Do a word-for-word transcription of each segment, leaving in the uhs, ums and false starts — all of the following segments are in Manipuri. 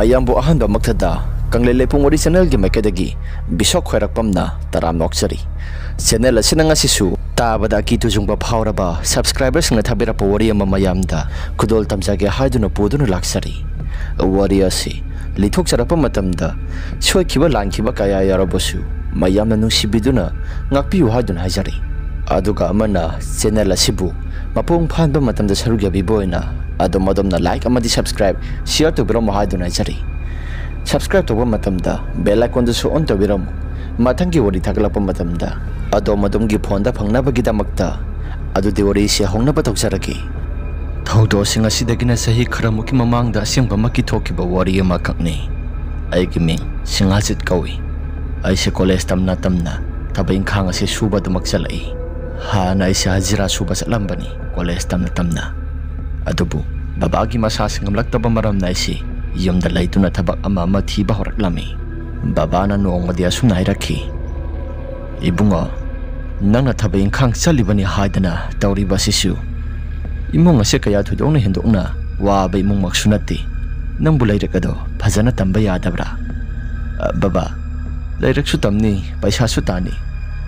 ꯑꯌꯥꯝꯕꯨ ꯑꯍꯥꯟꯕꯃꯛꯇꯗ ꯀꯪꯂꯩ ꯂꯩꯄꯨꯡ ꯋꯥꯔꯤ ꯆꯦꯅꯦꯜꯒꯤ ꯃꯥꯏꯀꯩꯗꯒꯤ ꯕꯤꯁꯣꯛ ꯈ꯭ꯋꯥꯏꯔꯥꯛꯄꯝꯅ ꯇꯔꯥꯝꯅ ꯑꯣꯛꯆꯔꯤ꯫ ꯆꯦꯅꯦꯜ ꯑꯁꯤꯅ ꯉꯁꯤꯁꯨ ꯇꯥꯕꯗ ꯑꯀꯤ ꯇꯨꯖꯨꯡꯕ ꯐꯥꯎꯔꯕ ꯁꯕꯁꯀ꯭ꯔꯥꯏꯕꯔꯁꯤꯡꯅ ꯊꯥꯕꯤꯔꯛꯄ ꯋꯥꯔꯤ ꯑꯃ ꯃꯌꯥꯝꯗ ꯈꯨꯗꯣꯜ ꯇꯝꯖꯒꯦ ꯍꯥꯏꯗꯨꯅ ꯄꯨꯗꯨꯅ ꯂꯥꯛꯆꯔꯤ꯫ ꯋꯥꯔꯤ ꯑꯁꯤ ꯂꯤꯊꯣꯛꯆꯔꯛꯄ ꯃꯇꯝꯗ ꯁꯣꯏꯈꯤꯕ ꯂꯥꯟꯈꯤꯕ ꯀꯌꯥ ꯌꯥꯎꯔꯕꯁꯨ ꯃꯌꯥꯝꯅ ꯅꯨꯡꯁꯤꯕꯤꯗꯨꯅ ꯉꯥꯛꯄꯤꯌꯨ ꯍꯥꯏꯗꯨꯅ ꯍꯥꯏꯖꯔꯤ꯫ ꯑꯗꯨꯒ ꯑꯃꯅ ꯆꯦꯅꯦꯜ ꯑꯁꯤꯕꯨ ꯃꯄꯨꯡ ꯐꯥꯍꯟꯕ ꯃꯇꯝꯗ ꯁꯔꯨꯛ ꯌꯥꯕꯤꯕ ꯑꯣꯏꯅ ꯑꯗꯣꯝ ꯑꯗꯣꯝꯅ ꯂꯥꯏꯛ ꯑꯃꯗꯤ ꯁꯕꯁꯀ꯭ꯔꯥꯏꯕ, ꯁꯤꯌꯔ ꯇꯧꯕꯤꯔꯝꯃꯨ ꯍꯥꯏꯗꯨꯅ ꯍꯥꯏꯖꯔꯤ꯫ ꯁꯕꯁꯀ꯭ꯔꯥꯏꯕ ꯇꯧꯕ ꯃꯇꯝꯗ ꯕꯦꯜ ꯑꯥꯏꯀꯣꯟꯗꯨꯁꯨ ꯑꯣꯟ ꯇꯧꯕꯤꯔꯝꯃꯨ꯫ ꯃꯊꯪꯒꯤ ꯋꯥꯔꯤ ꯊꯥꯒꯠꯂꯛꯄ ꯃꯇꯝꯗ ꯑꯗꯣꯝ ꯑꯗꯣꯝꯒꯤ ꯐꯣꯟꯗ ꯐꯪꯅꯕꯒꯤꯗꯃꯛꯇ꯫ ꯑꯗꯨꯗꯤ ꯋꯥꯔꯤꯁꯤ ꯍꯧꯅꯕ ꯇꯧꯖꯔꯒꯦ꯫ ꯊꯧꯗꯣꯛꯁꯤꯡ ꯑꯁꯤꯗꯒꯤꯅ ꯆꯍꯤ ꯈꯔꯃꯨꯛꯀꯤ ꯃꯃꯥꯡꯗ ꯑꯁꯦꯡꯕꯃꯛꯀꯤ ꯊꯣꯛꯈꯤꯕ ꯋꯥꯔꯤ ꯑꯃꯈꯛꯅꯤ꯫ ꯑꯩꯒꯤ ꯃꯤꯡ ꯁꯤꯡꯍꯥꯖꯤꯠ ꯀꯧꯏ꯫ ꯑꯩꯁꯦ ꯀꯣꯂꯦꯖ ꯇꯝꯅ ꯇꯝꯅ ꯊꯕꯛ ꯏꯪꯈꯥꯡ ꯑꯁꯤ ꯁꯨꯕ ꯑꯗꯨꯃꯛ ꯆꯠꯂꯛꯏ꯫ ꯍꯥꯟꯅ ꯑꯩꯁꯦ ꯍꯖꯤꯔꯥ ꯁꯨꯕ ꯆꯠꯂꯝꯕꯅꯤ ꯀꯣꯂꯦꯖ ꯇꯝꯅ ꯇꯝꯅ꯫ ꯑꯗꯨꯕꯨ ꯕꯕꯥꯒꯤ ꯃꯁꯥꯁꯤ ꯉꯝꯂꯛꯇꯕ ꯃꯔꯝꯅ ꯑꯩꯁꯤ ꯌꯨꯝꯗ ꯂꯩꯗꯨꯅ ꯊꯕꯛ ꯑꯃ ꯑꯃ ꯊꯤꯕ ꯍꯧꯔꯛꯂꯝꯃꯤ꯫ ꯕꯕꯥꯅ ꯅꯣꯡꯃꯗꯤ ꯑꯁꯨꯝꯅ ꯍꯥꯏꯔꯛꯈꯤ, "ꯏꯕꯨꯡꯉꯣ, ꯅꯪꯅ ꯊꯕꯛ ꯏꯪꯈꯥꯡ ꯆꯠꯂꯤꯕꯅꯤ ꯍꯥꯏꯗꯅ ꯇꯧꯔꯤꯕ ꯑꯁꯤꯁꯨ ꯏꯃꯨꯡ ꯑꯁꯦ ꯀꯌꯥ ꯊꯣꯏꯗꯣꯛꯅ ꯍꯦꯟꯗꯣꯛꯅ ꯋꯥꯕ ꯏꯃꯨꯡꯃꯛꯁꯨ ꯅꯠꯇꯦ꯫ ꯅꯪꯕꯨ ꯂꯥꯏꯔꯤꯛ ꯑꯗꯣ ꯐꯖꯅ ꯇꯝꯕ ꯌꯥꯗꯕ꯭ꯔꯥ?" "ꯑ, ꯕꯕꯥ, ꯂꯥꯏꯔꯤꯛꯁꯨ ꯇꯝꯅꯤ, ꯄꯩꯁꯥꯁꯨ ꯇꯥꯅꯤ꯫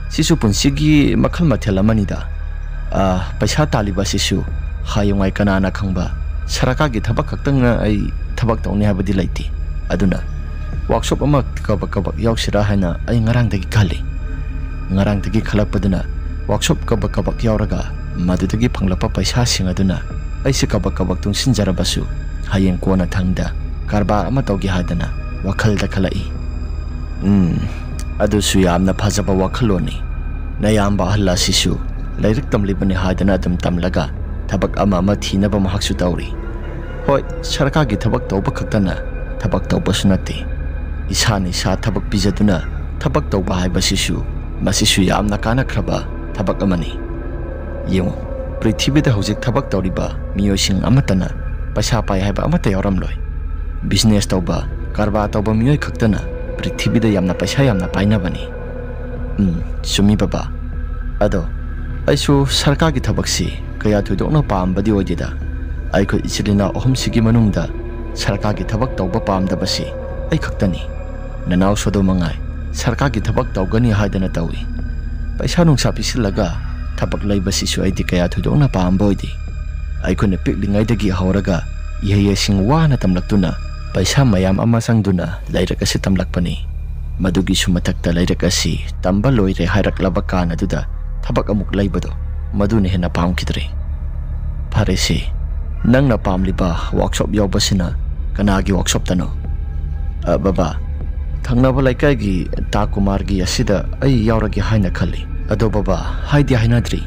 ꯁꯤꯁꯨ ꯄꯨꯟꯁꯤꯒꯤ ꯃꯈꯜ ꯃꯊꯦꯜ ꯑꯃꯅꯤꯗ꯫ ꯑ, ꯄꯩꯁꯥ ꯇꯥꯜꯂꯤꯕ ꯑꯁꯤꯁꯨ ꯍꯌꯦꯡꯋꯥꯏ ꯀꯅꯥꯅ ꯈꯪꯕ, ꯁꯔꯀꯥꯔꯒꯤ ꯊꯕꯛ ꯈꯛꯇꯪꯅ ꯑꯩ ꯊꯕꯛ ꯇꯧꯅꯤ ꯍꯥꯏꯕꯗꯤ ꯂꯩꯇꯦ꯫ ꯑꯗꯨꯅ ꯋꯥꯛꯁꯣꯞ ꯑꯃ ꯀꯕꯛ ꯀꯕꯛ ꯌꯥꯎꯁꯤꯔꯥ ꯍꯥꯏꯅ ꯑꯩ ꯉꯔꯥꯡꯗꯒꯤ ꯈꯜꯂꯤ꯫ ꯉꯔꯥꯡꯗꯒꯤ ꯈꯜꯂꯛꯄꯗꯨꯅ ꯋꯥꯛꯁꯣꯞ ꯀꯕꯛ ꯀꯕꯛ ꯌꯥꯎꯔꯒ ꯃꯗꯨꯗꯒꯤ ꯐꯪꯂꯛꯄ ꯄꯩꯁꯥꯁꯤꯡ ꯑꯗꯨꯅ ꯑꯩꯁꯦ ꯀꯕꯛ ꯀꯕꯛ ꯇꯨꯡꯁꯤꯟꯖꯔꯕꯁꯨ ꯍꯌꯦꯡ ꯀꯣꯟꯅ ꯊꯪꯗ ꯀꯔꯕꯥꯔ ꯑꯃ ꯇꯧꯒꯦ ꯍꯥꯏꯗꯅ ꯋꯥꯈꯜꯗ ꯈꯜꯂꯛꯏ꯫ ꯎꯝ, ꯑꯗꯨꯁꯨ ꯌꯥꯝꯅ ꯐꯖꯕ ꯋꯥꯈꯜꯂꯣꯟꯅꯤ꯫ ꯅꯌꯥꯝꯕ ꯑꯍꯜ ꯑꯁꯤꯁꯨ ꯂꯥꯏꯔꯤꯛ ꯇꯝꯂꯤꯕꯅꯤ ꯍꯥꯏꯗꯅ ꯑꯗꯨꯝ ꯇꯝꯂꯒ ꯊꯕꯛ ꯑꯃ ꯑꯃ ꯊꯤꯅꯕ ꯃꯍꯥꯛꯁꯨ ꯇꯧꯔꯤ꯫ ꯍꯣꯏ, ꯁꯔꯀꯥꯔꯒꯤ ꯊꯕꯛ ꯇꯧꯕ ꯈꯛꯇꯅ ꯊꯕꯛ ꯇꯧꯕꯁꯨ ꯅꯠꯇꯦ꯫ ꯏꯁꯥꯅ ꯏꯁꯥ ꯊꯕꯛ ꯄꯤꯖꯗꯨꯅ ꯊꯕꯛ ꯇꯧꯕ ꯍꯥꯏꯕꯁꯤꯁꯨ, ꯃꯁꯤꯁꯨ ꯌꯥꯝꯅ ꯀꯥꯟꯅꯈ꯭ꯔꯕ ꯊꯕꯛ ꯑꯃꯅꯤ꯫ ꯌꯦꯡꯉꯨ, ꯄ꯭ꯔꯤꯊꯤꯕꯤꯗ ꯍꯧꯖꯤꯛ ꯊꯕꯛ ꯇꯧꯔꯤꯕ ꯃꯤꯑꯣꯏꯁꯤꯡ ꯑꯃꯠꯇꯅ ꯄꯩꯁꯥ ꯄꯥꯏ ꯍꯥꯏꯕ ꯑꯃꯠꯇ ꯌꯥꯎꯔꯝꯂꯣꯏ꯫ ꯕꯤꯖꯤꯅꯦꯁ ꯇꯧꯕ, ꯀꯔꯕꯥꯔ ꯇꯧꯕ ꯃꯤꯑꯣꯏ ꯈꯛꯇꯅ ꯄ꯭ꯔꯤꯊꯤꯕꯤꯗ ꯌꯥꯝꯅ ꯄꯩꯁꯥ ꯌꯥꯝꯅ ꯄꯥꯏꯅꯕꯅꯤ꯫ ꯎꯝ, ꯆꯨꯝꯃꯤ ꯕꯕꯥ꯫ ꯑꯗꯣ ꯑꯩꯁꯨ ꯁꯔꯀꯥꯔꯒꯤ ꯊꯕꯛꯁꯤ ꯀꯌꯥ ꯊꯣꯏꯗꯣꯛꯅ ꯄꯥꯝꯕꯗꯤ ꯑꯣꯏꯗꯦꯗ꯫ ꯑꯩꯈꯣꯏ ꯏꯆꯤꯜ ꯏꯅꯥꯎ ꯑꯍꯨꯝꯁꯤꯒꯤ ꯃꯅꯨꯡꯗ ꯁꯔꯀꯥꯔꯒꯤ ꯊꯕꯛ ꯇꯧꯕ ꯄꯥꯝꯗꯕꯁꯤ ꯑꯩ ꯈꯛꯇꯅꯤ꯫ ꯅꯅꯥꯎꯁꯨ ꯑꯗꯨ ꯃꯉꯥꯏ, ꯁꯔꯀꯥꯔꯒꯤ ꯊꯕꯛ ꯇꯧꯒꯅꯤ ꯍꯥꯏꯗꯅ ꯇꯧꯏ꯫ ꯄꯩꯁꯥ ꯅꯨꯡꯁꯥ ꯄꯤꯁꯤꯜꯂꯒ ꯊꯕꯛ ꯂꯩꯕꯁꯤꯁꯨ ꯑꯩꯗꯤ ꯀꯌꯥ ꯊꯣꯏꯗꯣꯛꯅ ꯄꯥꯝꯕ ꯑꯣꯏꯗꯦ꯫ ꯑꯩꯈꯣꯏꯅ ꯄꯤꯛꯂꯤꯉꯩꯗꯒꯤ ꯍꯧꯔꯒ ꯏꯍꯩ ꯏꯁꯤꯡ ꯋꯥꯅ ꯇꯝꯂꯛꯇꯨꯅ ꯄꯩꯁꯥ ꯃꯌꯥꯝ ꯑꯃ ꯆꯪꯗꯨꯅ ꯂꯥꯏꯔꯤꯛ ꯑꯁꯤ ꯇꯝꯂꯛꯄꯅꯤ꯫ ꯃꯗꯨꯒꯤꯁꯨ ꯃꯊꯛꯇ ꯂꯥꯏꯔꯤꯛ ꯑꯁꯤ ꯇꯝꯕ ꯂꯣꯏꯔꯦ ꯍꯥꯏꯔꯛꯂꯕ ꯀꯥꯟ ꯑꯗꯨꯗ ꯊꯕꯛ ꯑꯃꯨꯛ ꯂꯩꯕꯗꯣ, ꯃꯗꯨꯅ ꯍꯦꯟꯅ ꯄꯥꯝꯈꯤꯗ꯭ꯔꯦ꯫ ꯐꯔꯦꯁꯦ, ꯅꯪꯅ ꯄꯥꯝꯂꯤꯕ ꯋꯥꯛꯁꯣꯞ ꯌꯥꯎꯕꯁꯤꯅ ꯀꯅꯥꯒꯤ ꯋꯥꯛꯁꯣꯞꯇꯅꯣ? ꯑ, ꯕꯕꯥ, ꯊꯪꯅꯕ ꯂꯩꯀꯥꯏꯒꯤ ꯇꯥ ꯀꯨꯃꯥꯔꯒꯤ ꯑꯁꯤꯗ ꯑꯩ ꯌꯥꯎꯔꯒꯦ ꯍꯥꯏꯅ ꯈꯜꯂꯤ꯫ ꯑꯗꯣ ꯕꯕꯥ, ꯍꯥꯏꯗꯤ ꯍꯥꯏꯅꯗ꯭ꯔꯤ꯫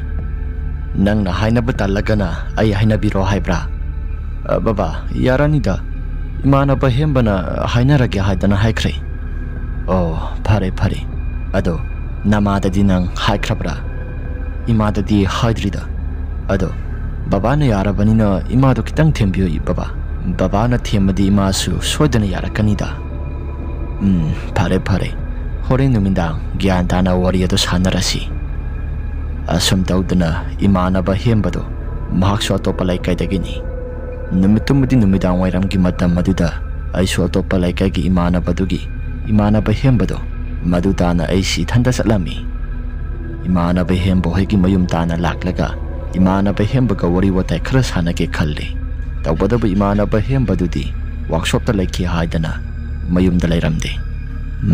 ꯅꯪꯅ ꯍꯥꯏꯅꯕ ꯇꯜꯂꯒꯅ ꯑꯩ ꯍꯥꯏꯅꯕꯤꯔꯣ ꯍꯥꯏꯕ꯭ꯔꯥ? ꯑ, ꯕꯕꯥ, ꯌꯥꯔꯅꯤꯗ꯫ ꯏꯃꯥꯟꯅꯕ ꯍꯦꯝꯕꯅ ꯍꯥꯏꯅꯔꯒꯦ ꯍꯥꯏꯗꯅ ꯍꯥꯏꯈ꯭ꯔꯦ꯫ ꯑꯣ, ꯐꯔꯦ, ꯐꯔꯦ꯫ ꯑꯗꯣ ꯅꯃꯥꯗꯗꯤ ꯅꯪ ꯍꯥꯏꯈ꯭ꯔꯕ꯭ꯔꯥ? ꯏꯃꯥꯗꯗꯤ ꯍꯥꯏꯗ꯭ꯔꯤꯗ꯫ ꯑꯗꯣ ꯕꯕꯥꯅ ꯌꯥꯔꯕꯅꯤꯅ ꯏꯃꯥꯗꯣ ꯈꯤꯇꯪ ꯊꯦꯝꯕꯤꯌꯨ, ꯕꯕꯥ꯫ ꯕꯕꯥꯅ ꯊꯦꯝꯃꯗꯤ ꯏꯃꯥꯁꯨ ꯁꯣꯏꯗꯅ ꯌꯥꯔꯛꯀꯅꯤꯗ꯫ ꯎꯝ, ꯐꯔꯦ, ꯐꯔꯦ꯫ ꯍꯣꯔꯦꯟ ꯅꯨꯃꯤꯗꯥꯡ ꯒ꯭ꯌꯥꯟ ꯇꯥꯅ ꯋꯥꯔꯤ ꯑꯗꯨ ꯁꯥꯟꯅꯔꯁꯤ꯫ ꯑꯁꯨꯝ ꯇꯧꯗꯅ ꯏꯃꯥꯟꯅꯕ ꯍꯦꯝꯕꯗꯣ, ꯃꯍꯥꯛꯁꯨ ꯑꯇꯣꯞꯄ ꯂꯩꯀꯥꯏꯗꯒꯤꯅꯤ꯫ ꯅꯨꯃꯤꯠꯇꯨꯃꯗꯤ ꯅꯨꯃꯤꯗꯥꯡ ꯋꯥꯏꯔꯝꯒꯤ ꯃꯇꯝ ꯑꯗꯨꯗ ꯑꯩꯁꯨ ꯑꯇꯣꯞꯄ ꯂꯩꯀꯥꯏꯒꯤ ꯏꯃꯥꯟꯅꯕꯗꯨꯒꯤ ꯏꯃꯥꯟꯅꯕ ꯍꯦꯝꯕꯗꯣ ꯃꯗꯨ ꯇꯥꯅ ꯑꯩꯁꯤ ꯏꯊꯟꯇ ꯆꯠꯂꯝꯃꯤ꯫ ꯏꯃꯥꯟꯅꯕ ꯍꯦꯝꯕ ꯍꯣꯏꯒꯤ ꯃꯌꯨꯝ ꯇꯥꯅ ꯂꯥꯛꯂꯒ ꯏꯃꯥꯟꯅꯕ ꯍꯦꯝꯕꯒ ꯋꯥꯔꯤ ꯋꯥꯇꯥꯏ ꯈꯔ ꯁꯥꯟꯅꯒꯦ ꯈꯜꯂꯤ꯫ ꯇꯧꯕꯇꯕꯨ ꯏꯃꯥꯟꯅꯕ ꯍꯦꯝꯕꯗꯨꯗꯤ ꯋꯥꯛꯁꯣꯞꯇ ꯂꯩꯈꯤ ꯍꯥꯏꯗꯅ ꯃꯌꯨꯝꯗ ꯂꯩꯔꯝꯗꯦ꯫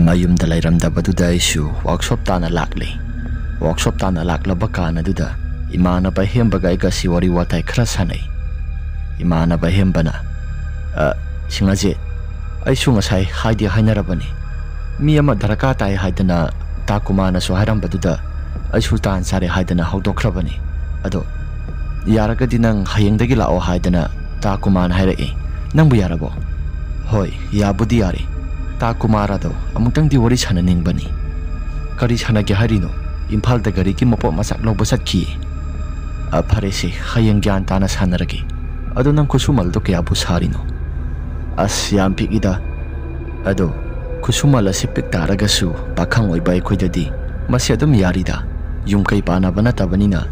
ꯃꯌꯨꯝꯗ ꯂꯩꯔꯝꯗꯕꯗꯨꯗ ꯑꯩꯁꯨ ꯋꯥꯛꯁꯣꯞ ꯇꯥꯅ ꯂꯥꯛꯂꯤ꯫ ꯋꯥꯛꯁꯣꯞ ꯇꯥꯅ ꯂꯥꯛꯂꯕ ꯀꯥꯟ ꯑꯗꯨꯗ ꯏꯃꯥꯟꯅꯕ ꯍꯦꯝꯕꯒ ꯑꯩꯒꯁꯤ ꯋꯥꯔꯤ ꯋꯥꯇꯥꯏ ꯈꯔ ꯁꯥꯟꯅꯩ꯫ ꯏꯃꯥꯟꯅꯕ ꯍꯦꯝꯕꯅ, "ꯑ, ꯁꯤꯡꯍꯖꯤꯠ, ꯑꯩꯁꯨ ꯉꯁꯥꯏ ꯍꯥꯏꯗꯤ ꯍꯥꯏꯅꯔꯕꯅꯤ꯫ ꯃꯤ ꯑꯃ ꯗꯔꯀꯥꯔ ꯇꯥꯏ ꯍꯥꯏꯗꯅ ꯇꯥ ꯀꯨꯃꯥꯔꯅꯁꯨ ꯍꯥꯏꯔꯝꯕꯗꯨꯗ ꯑꯩꯁꯨ ꯇꯥꯟ ꯆꯥꯔꯦ ꯍꯥꯏꯗꯅ ꯍꯧꯗꯣꯛꯈ꯭ꯔꯕꯅꯤ꯫ ꯑꯗꯣ ꯌꯥꯔꯒꯗꯤ ꯅꯪ ꯍꯌꯦꯡꯗꯒꯤ ꯂꯥꯛꯑꯣ ꯍꯥꯏꯗꯅ ꯇꯥ ꯀꯨꯃꯥꯔꯅ ꯍꯥꯏꯔꯛꯏ꯫ ꯅꯪꯕꯨ ꯌꯥꯔꯕꯣ?" "ꯍꯣꯏ, ꯌꯥꯕꯨꯗꯤ ꯌꯥꯔꯦ꯫ ꯇꯥ ꯀꯨꯃꯥꯔ ꯑꯗꯣ ꯑꯃꯨꯛꯇꯪꯗꯤ ꯋꯥꯔꯤ ꯁꯥꯟꯅꯅꯤꯡꯕꯅꯤ꯫" "ꯀꯔꯤ ꯁꯥꯟꯅꯒꯦ ꯍꯥꯏꯔꯤꯅꯣ? ꯏꯝꯐꯥꯜꯗ ꯒꯥꯔꯤꯒꯤ ꯃꯄꯣꯠ ꯃꯆꯥꯛ ꯂꯧꯕ ꯆꯠꯈꯤꯌꯦ꯫" "ꯑ, ꯐꯔꯦꯁꯦ, ꯍꯌꯦꯡ ꯒ꯭ꯌꯥꯟ ꯇꯥꯅ ꯁꯥꯟꯅꯔꯒꯦ꯫ ꯑꯗꯣ ꯅꯪ ꯈꯨꯠꯁꯨꯃꯜꯗꯣ ꯀꯌꯥꯕꯨ ꯁꯥꯔꯤꯅꯣ?" "ꯑꯁ, ꯌꯥꯝ ꯄꯤꯛꯏꯗ꯫ ꯑꯗꯣ ꯈꯨꯠꯁꯨꯃꯜ ꯑꯁꯤ ꯄꯤꯛ ꯇꯥꯔꯒꯁꯨ ꯄꯥꯈꯪ ꯑꯣꯏꯕ ꯑꯩꯈꯣꯏꯗꯗꯤ ꯃꯁꯤ ꯑꯗꯨꯝ ꯌꯥꯔꯤꯗ꯫ ꯌꯨꯝ ꯀꯩ ꯄꯥꯟꯅꯕ ꯅꯠꯇꯕꯅꯤꯅ꯫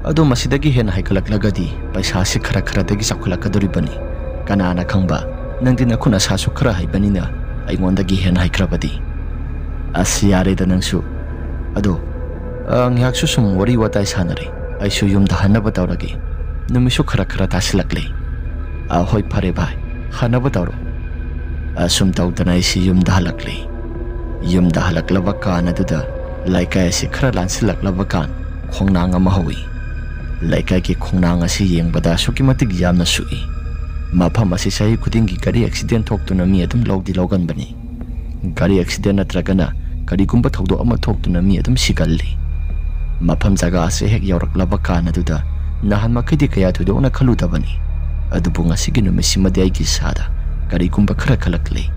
ꯑꯗꯣ ꯃꯁꯤꯗꯒꯤ ꯍꯦꯟꯅ ꯍꯥꯏꯒꯠꯂꯛꯂꯒꯗꯤ ꯄꯩꯁꯥꯁꯤ ꯈꯔ ꯈꯔꯗꯒꯤ ꯆꯥꯎꯈꯠꯂꯛꯀꯗꯣꯔꯤꯕꯅꯤ꯫ ꯀꯅꯥꯅ ꯈꯪꯕ, ꯅꯪꯗꯤ ꯅꯈꯨꯠ ꯅꯁꯥꯁꯨ ꯈꯔ ꯍꯩꯕꯅꯤꯅ ꯑꯩꯉꯣꯟꯗꯒꯤ ꯍꯦꯟꯅ ꯍꯩꯈ꯭ꯔꯕꯗꯤ꯫ ꯑꯁ, ꯌꯥꯔꯦꯗ ꯅꯪꯁꯨ꯫ ꯑꯗꯣ, ꯑ, ꯉꯥꯏꯍꯥꯛꯁꯨ ꯁꯨꯝ ꯋꯥꯔꯤ ꯋꯥꯇꯥꯏ ꯁꯥꯟꯅꯔꯦ꯫ ꯑꯩꯁꯨ ꯌꯨꯝꯗ ꯍꯟꯅꯕ ꯇꯧꯔꯒꯦ꯫ ꯅꯨꯃꯤꯠꯁꯨ ꯈꯔ ꯈꯔ ꯇꯥꯁꯤꯜꯂꯛꯂꯦ꯫ ꯑ, ꯍꯣꯏ, ꯐꯔꯦ ꯚꯥꯏ, ꯍꯟꯅꯕ ꯇꯧꯔꯣ꯫ ꯑꯁꯨꯝ ꯇꯧꯗꯅ ꯑꯩꯁꯤ ꯌꯨꯝꯗ ꯍꯜꯂꯛꯂꯦ꯫ ꯌꯨꯝꯗ ꯍꯜꯂꯛꯂꯕ ꯀꯥꯟ ꯑꯗꯨꯗ ꯂꯩꯀꯥꯏ ꯑꯁꯤ ꯈꯔ ꯂꯥꯟꯁꯤꯜꯂꯛꯂꯕ ꯀꯥꯟ ꯈꯣꯡꯅꯥꯡ ꯑꯃ ꯍꯧꯏ꯫ ꯂꯩꯀꯥꯏꯒꯤ ꯈꯣꯡꯅꯥꯡ ꯑꯁꯤ ꯌꯦꯡꯕꯗ ꯑꯁꯨꯛꯀꯤ ꯃꯇꯤꯛ ꯌꯥꯝꯅ ꯁꯨꯛꯏ꯫ ꯃꯐꯝ ꯑꯁꯤ ꯆꯍꯤ ꯈꯨꯗꯤꯡꯒꯤ ꯒꯥꯔꯤ ꯑꯦꯛꯁꯤꯗꯦꯟ ꯊꯣꯛꯇꯨꯅ ꯃꯤ ꯑꯗꯨꯝ ꯂꯧꯗꯤ ꯂꯧꯒꯟꯕꯅꯤ꯫ ꯒꯥꯔꯤ ꯑꯦꯛꯁꯤꯗꯦꯟ ꯅꯠꯇ꯭ꯔꯒꯅ ꯀꯔꯤꯒꯨꯝꯕ ꯊꯧꯗꯣꯛ ꯑꯃ ꯊꯣꯛꯇꯨꯅ ꯃꯤ ꯑꯗꯨꯝ ꯁꯤꯒꯜꯂꯤ꯫ ꯃꯐꯝ ꯖꯒꯥ ꯑꯁꯤ ꯍꯦꯛ ꯌꯧꯔꯛꯂꯕ ꯀꯥꯟ ꯑꯗꯨꯗ ꯅꯍꯥꯟ ꯃꯈꯩꯗꯤ ꯀꯌꯥ ꯊꯣꯏꯗꯣꯛꯅ ꯈꯜꯂꯨꯗꯕꯅꯤ꯫ ꯑꯗꯨꯕꯨ ꯉꯁꯤꯒꯤ ꯅꯨꯃꯤꯠꯁꯤꯃꯗꯤ ꯑꯩꯒꯤ ꯏꯁꯥꯗ ꯀꯔꯤꯒꯨꯝꯕ ꯈꯔ ꯈꯜꯂꯛꯂꯤ꯫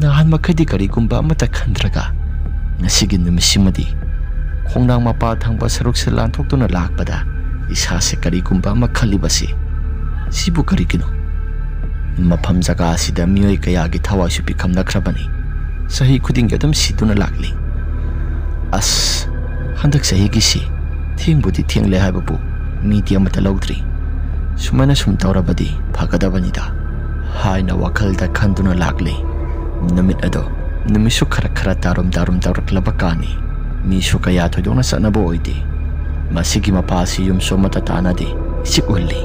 ꯅꯍꯥꯟ ꯃꯈꯩꯗꯤ ꯀꯔꯤꯒꯨꯝꯕ ꯑꯃꯠꯇ ꯈꯟꯗ꯭ꯔꯒ ꯉꯁꯤꯒꯤ ꯅꯨꯃꯤꯠꯁꯤꯃꯗꯤ ꯈꯣꯡꯅꯥꯡ ꯃꯄꯥ ꯊꯪꯕ ꯁꯔꯨꯛꯁꯦ ꯂꯥꯟꯊꯣꯛꯇꯨꯅ ꯂꯥꯛꯄꯗ ꯏꯁꯥꯁꯦ ꯀꯔꯤꯒꯨꯝꯕ ꯑꯃ ꯈꯜꯂꯤꯕꯁꯤ꯫ ꯁꯤꯕꯨ ꯀꯔꯤꯒꯤꯅꯣ? ꯃꯐꯝ ꯖꯒꯥ ꯑꯁꯤꯗ ꯃꯤꯑꯣꯏ ꯀꯌꯥꯒꯤ ꯊꯋꯥꯏꯁꯨ ꯄꯤꯈꯝꯅꯈ꯭ꯔꯕꯅꯤ꯫ ꯆꯍꯤ ꯈꯨꯗꯤꯡꯒꯤ ꯑꯗꯨꯝ ꯁꯤꯗꯨꯅ ꯂꯥꯛꯂꯤ꯫ ꯑꯁ, ꯍꯟꯗꯛ ꯆꯍꯤꯒꯤꯁꯤ ꯊꯦꯡꯕꯨꯗꯤ ꯊꯦꯡꯂꯦ ꯍꯥꯏꯕꯕꯨ ꯃꯤꯗꯤ ꯑꯃꯠꯇ ꯂꯧꯗ꯭ꯔꯤ꯫ ꯁꯨꯃꯥꯏꯅ ꯁꯨꯝ ꯇꯧꯔꯕꯗꯤ ꯐꯒꯗꯕꯅꯤꯗ ꯍꯥꯏꯅ ꯋꯥꯈꯜꯗ ꯈꯟꯗꯨꯅ ꯂꯥꯛꯂꯤ꯫ ꯅꯨꯃꯤꯠ ꯑꯗꯣ ꯅꯨꯃꯤꯠꯁꯨ ꯈꯔ ꯈꯔ ꯇꯥꯔꯨꯝ ꯇꯥꯔꯨꯝ ꯇꯧꯔꯛꯂꯕ ꯀꯥꯟꯅꯤ꯫ ꯃꯤꯁꯨ ꯀꯌꯥ ꯊꯣꯏꯗꯣꯛꯅ ꯆꯠꯅꯕ ꯑꯣꯏꯗꯦ꯫ ꯃꯁꯤꯒꯤ ꯃꯄꯥ ꯑꯁꯤ ꯌꯨꯝꯁꯨ ꯑꯃꯠꯇ ꯇꯥꯟꯅꯗꯦ, ꯏꯆꯤꯛ ꯎꯜꯂꯤ꯫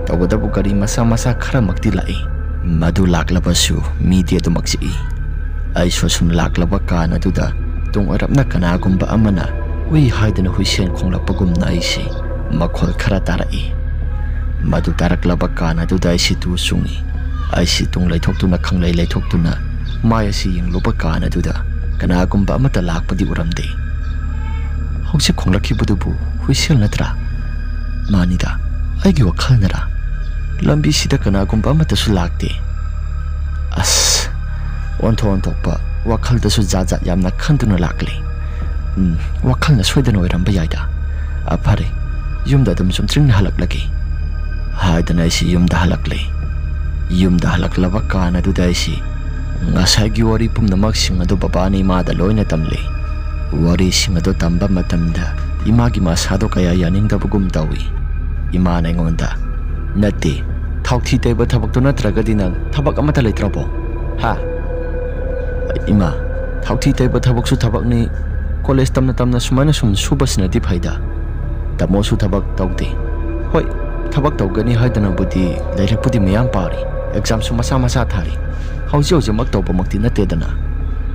ꯇꯧꯕꯇꯕꯨ ꯒꯥꯔꯤ ꯃꯆꯥ ꯃꯆꯥ ꯈꯔꯃꯛꯇꯤ ꯂꯥꯛꯏ꯫ ꯃꯗꯨ ꯂꯥꯛꯂꯕꯁꯨ ꯃꯤꯗꯤ ꯑꯗꯨꯃꯛ ꯆꯤꯛꯏ꯫ ꯑꯩꯁꯨ ꯁꯨꯝ ꯂꯥꯛꯂꯕ ꯀꯥꯟ ꯑꯗꯨꯗ ꯇꯨꯡ ꯑꯣꯏꯔꯞꯅ ꯀꯅꯥꯒꯨꯝꯕ ꯑꯃꯅ ꯎꯏ ꯍꯥꯏꯗꯨꯅ ꯍꯨꯏꯁꯦꯟ ꯈꯣꯡꯂꯛꯄꯒꯨꯝꯅ ꯑꯩꯁꯤ ꯃꯈꯣꯜ ꯈꯔ ꯇꯥꯔꯛꯏ꯫ ꯃꯗꯨ ꯇꯥꯔꯛꯂꯕ ꯀꯥꯟ ꯑꯗꯨꯗ ꯑꯩꯁꯤ ꯇꯨ ꯆꯨꯡꯏ꯫ ꯑꯩꯁꯤ ꯇꯨꯡ ꯂꯩꯊꯣꯛꯇꯨꯅ ꯈꯪꯂꯩ ꯂꯩꯊꯣꯛꯇꯨꯅ ꯃꯥꯏ ꯑꯁꯤ ꯌꯦꯡꯂꯨꯕ ꯀꯥꯟ ꯑꯗꯨꯗ ꯀꯅꯥꯒꯨꯝꯕ ꯑꯃꯠꯇ ꯂꯥꯛꯄꯗꯤ ꯎꯔꯝꯗꯦ꯫ ꯍꯧꯖꯤꯛ ꯈꯣꯡꯂꯛꯈꯤꯕꯗꯨꯕꯨ ꯍꯨꯏꯁꯦꯜ ꯅꯠꯇ꯭ꯔꯥ? ꯃꯥꯅꯤꯗ, ꯑꯩꯒꯤ ꯋꯥꯈꯜꯅꯔꯥ? ꯂꯝꯕꯤꯁꯤꯗ ꯀꯅꯥꯒꯨꯝꯕ ꯑꯃꯠꯇꯁꯨ ꯂꯥꯛꯇꯦ꯫ ꯑꯁ, ꯑꯣꯟꯊꯣꯛ ꯑꯣꯟꯊꯣꯛꯄ ꯋꯥꯈꯜꯗꯁꯨ ꯖꯥꯠ ꯖꯥꯠ ꯌꯥꯝꯅ ꯈꯟꯗꯨꯅ ꯂꯥꯛꯂꯤ꯫ ꯎꯝ, ꯋꯥꯈꯜꯅ ꯁꯣꯏꯗꯅ ꯑꯣꯏꯔꯝꯕ ꯌꯥꯏꯗ꯫ ꯑ, ꯐꯔꯦ, ꯌꯨꯝꯗ ꯑꯗꯨꯝ ꯆꯨꯝꯗ꯭ꯔꯤꯡꯅ ꯍꯜꯂꯛꯂꯒꯦ ꯍꯥꯏꯗꯅ ꯑꯩꯁꯤ ꯌꯨꯝꯗ ꯍꯜꯂꯛꯂꯦ꯫ ꯌꯨꯝꯗ ꯍꯜꯂꯛꯂꯕ ꯀꯥꯟ ꯑꯗꯨꯗ ꯑꯩꯁꯤ ꯉꯁꯥꯏꯒꯤ ꯋꯥꯔꯤ ꯄꯨꯝꯅꯃꯛꯁꯤꯡ ꯑꯗꯨ ꯕꯕꯥꯅ ꯏꯃꯥꯗ ꯂꯣꯏꯅ ꯇꯝꯂꯦ꯫ ꯋꯥꯔꯤꯁꯤꯡ ꯑꯗꯨ ꯇꯝꯕ ꯃꯇꯝꯗ ꯏꯃꯥꯒꯤ ꯃꯁꯥꯗꯣ ꯀꯌꯥ ꯌꯥꯅꯤꯡꯗꯕꯒꯨꯝ ꯇꯧꯏ꯫ ꯏꯃꯥꯅ ꯑꯩꯉꯣꯟꯗ, "ꯅꯠꯇꯦ, ꯊꯥꯎꯊꯤ ꯇꯩꯕ ꯊꯕꯛꯇꯨ ꯅꯠꯇ꯭ꯔꯒꯗꯤ ꯅꯪ ꯊꯕꯛ ꯑꯃꯠꯇ ꯂꯩꯇ꯭ꯔꯕꯣ? ꯍꯥ? ꯏꯃꯥ, ꯊꯥꯎꯊꯤ ꯇꯩꯕ ꯊꯕꯛꯁꯨ ꯊꯕꯛꯅꯤ, ꯀꯣꯂꯦꯖ ꯇꯝꯅ ꯇꯝꯅ ꯁꯨꯃꯥꯏꯅ ꯁꯨꯝ ꯁꯨꯕꯁꯤꯅꯗꯤ ꯐꯩꯗ꯫ ꯇꯥꯃꯣꯁꯨ ꯊꯕꯛ ꯇꯧꯗꯦ꯫ ꯍꯣꯏ, ꯊꯕꯛ ꯇꯧꯒꯅꯤ ꯍꯥꯏꯗꯅꯕꯨꯗꯤ ꯂꯥꯏꯔꯤꯛꯄꯨꯗꯤ ꯃꯌꯥꯝ ꯄꯥꯔꯤ, ꯑꯦꯛꯖꯥꯝꯁꯨ ꯃꯆꯥ ꯃꯆꯥ ꯊꯥꯔꯤ꯫ ꯍꯧꯖꯤꯛ ꯍꯧꯖꯤꯛꯃꯛ ꯇꯧꯕꯃꯛꯇꯤ ꯅꯠꯇꯦꯗꯅ꯫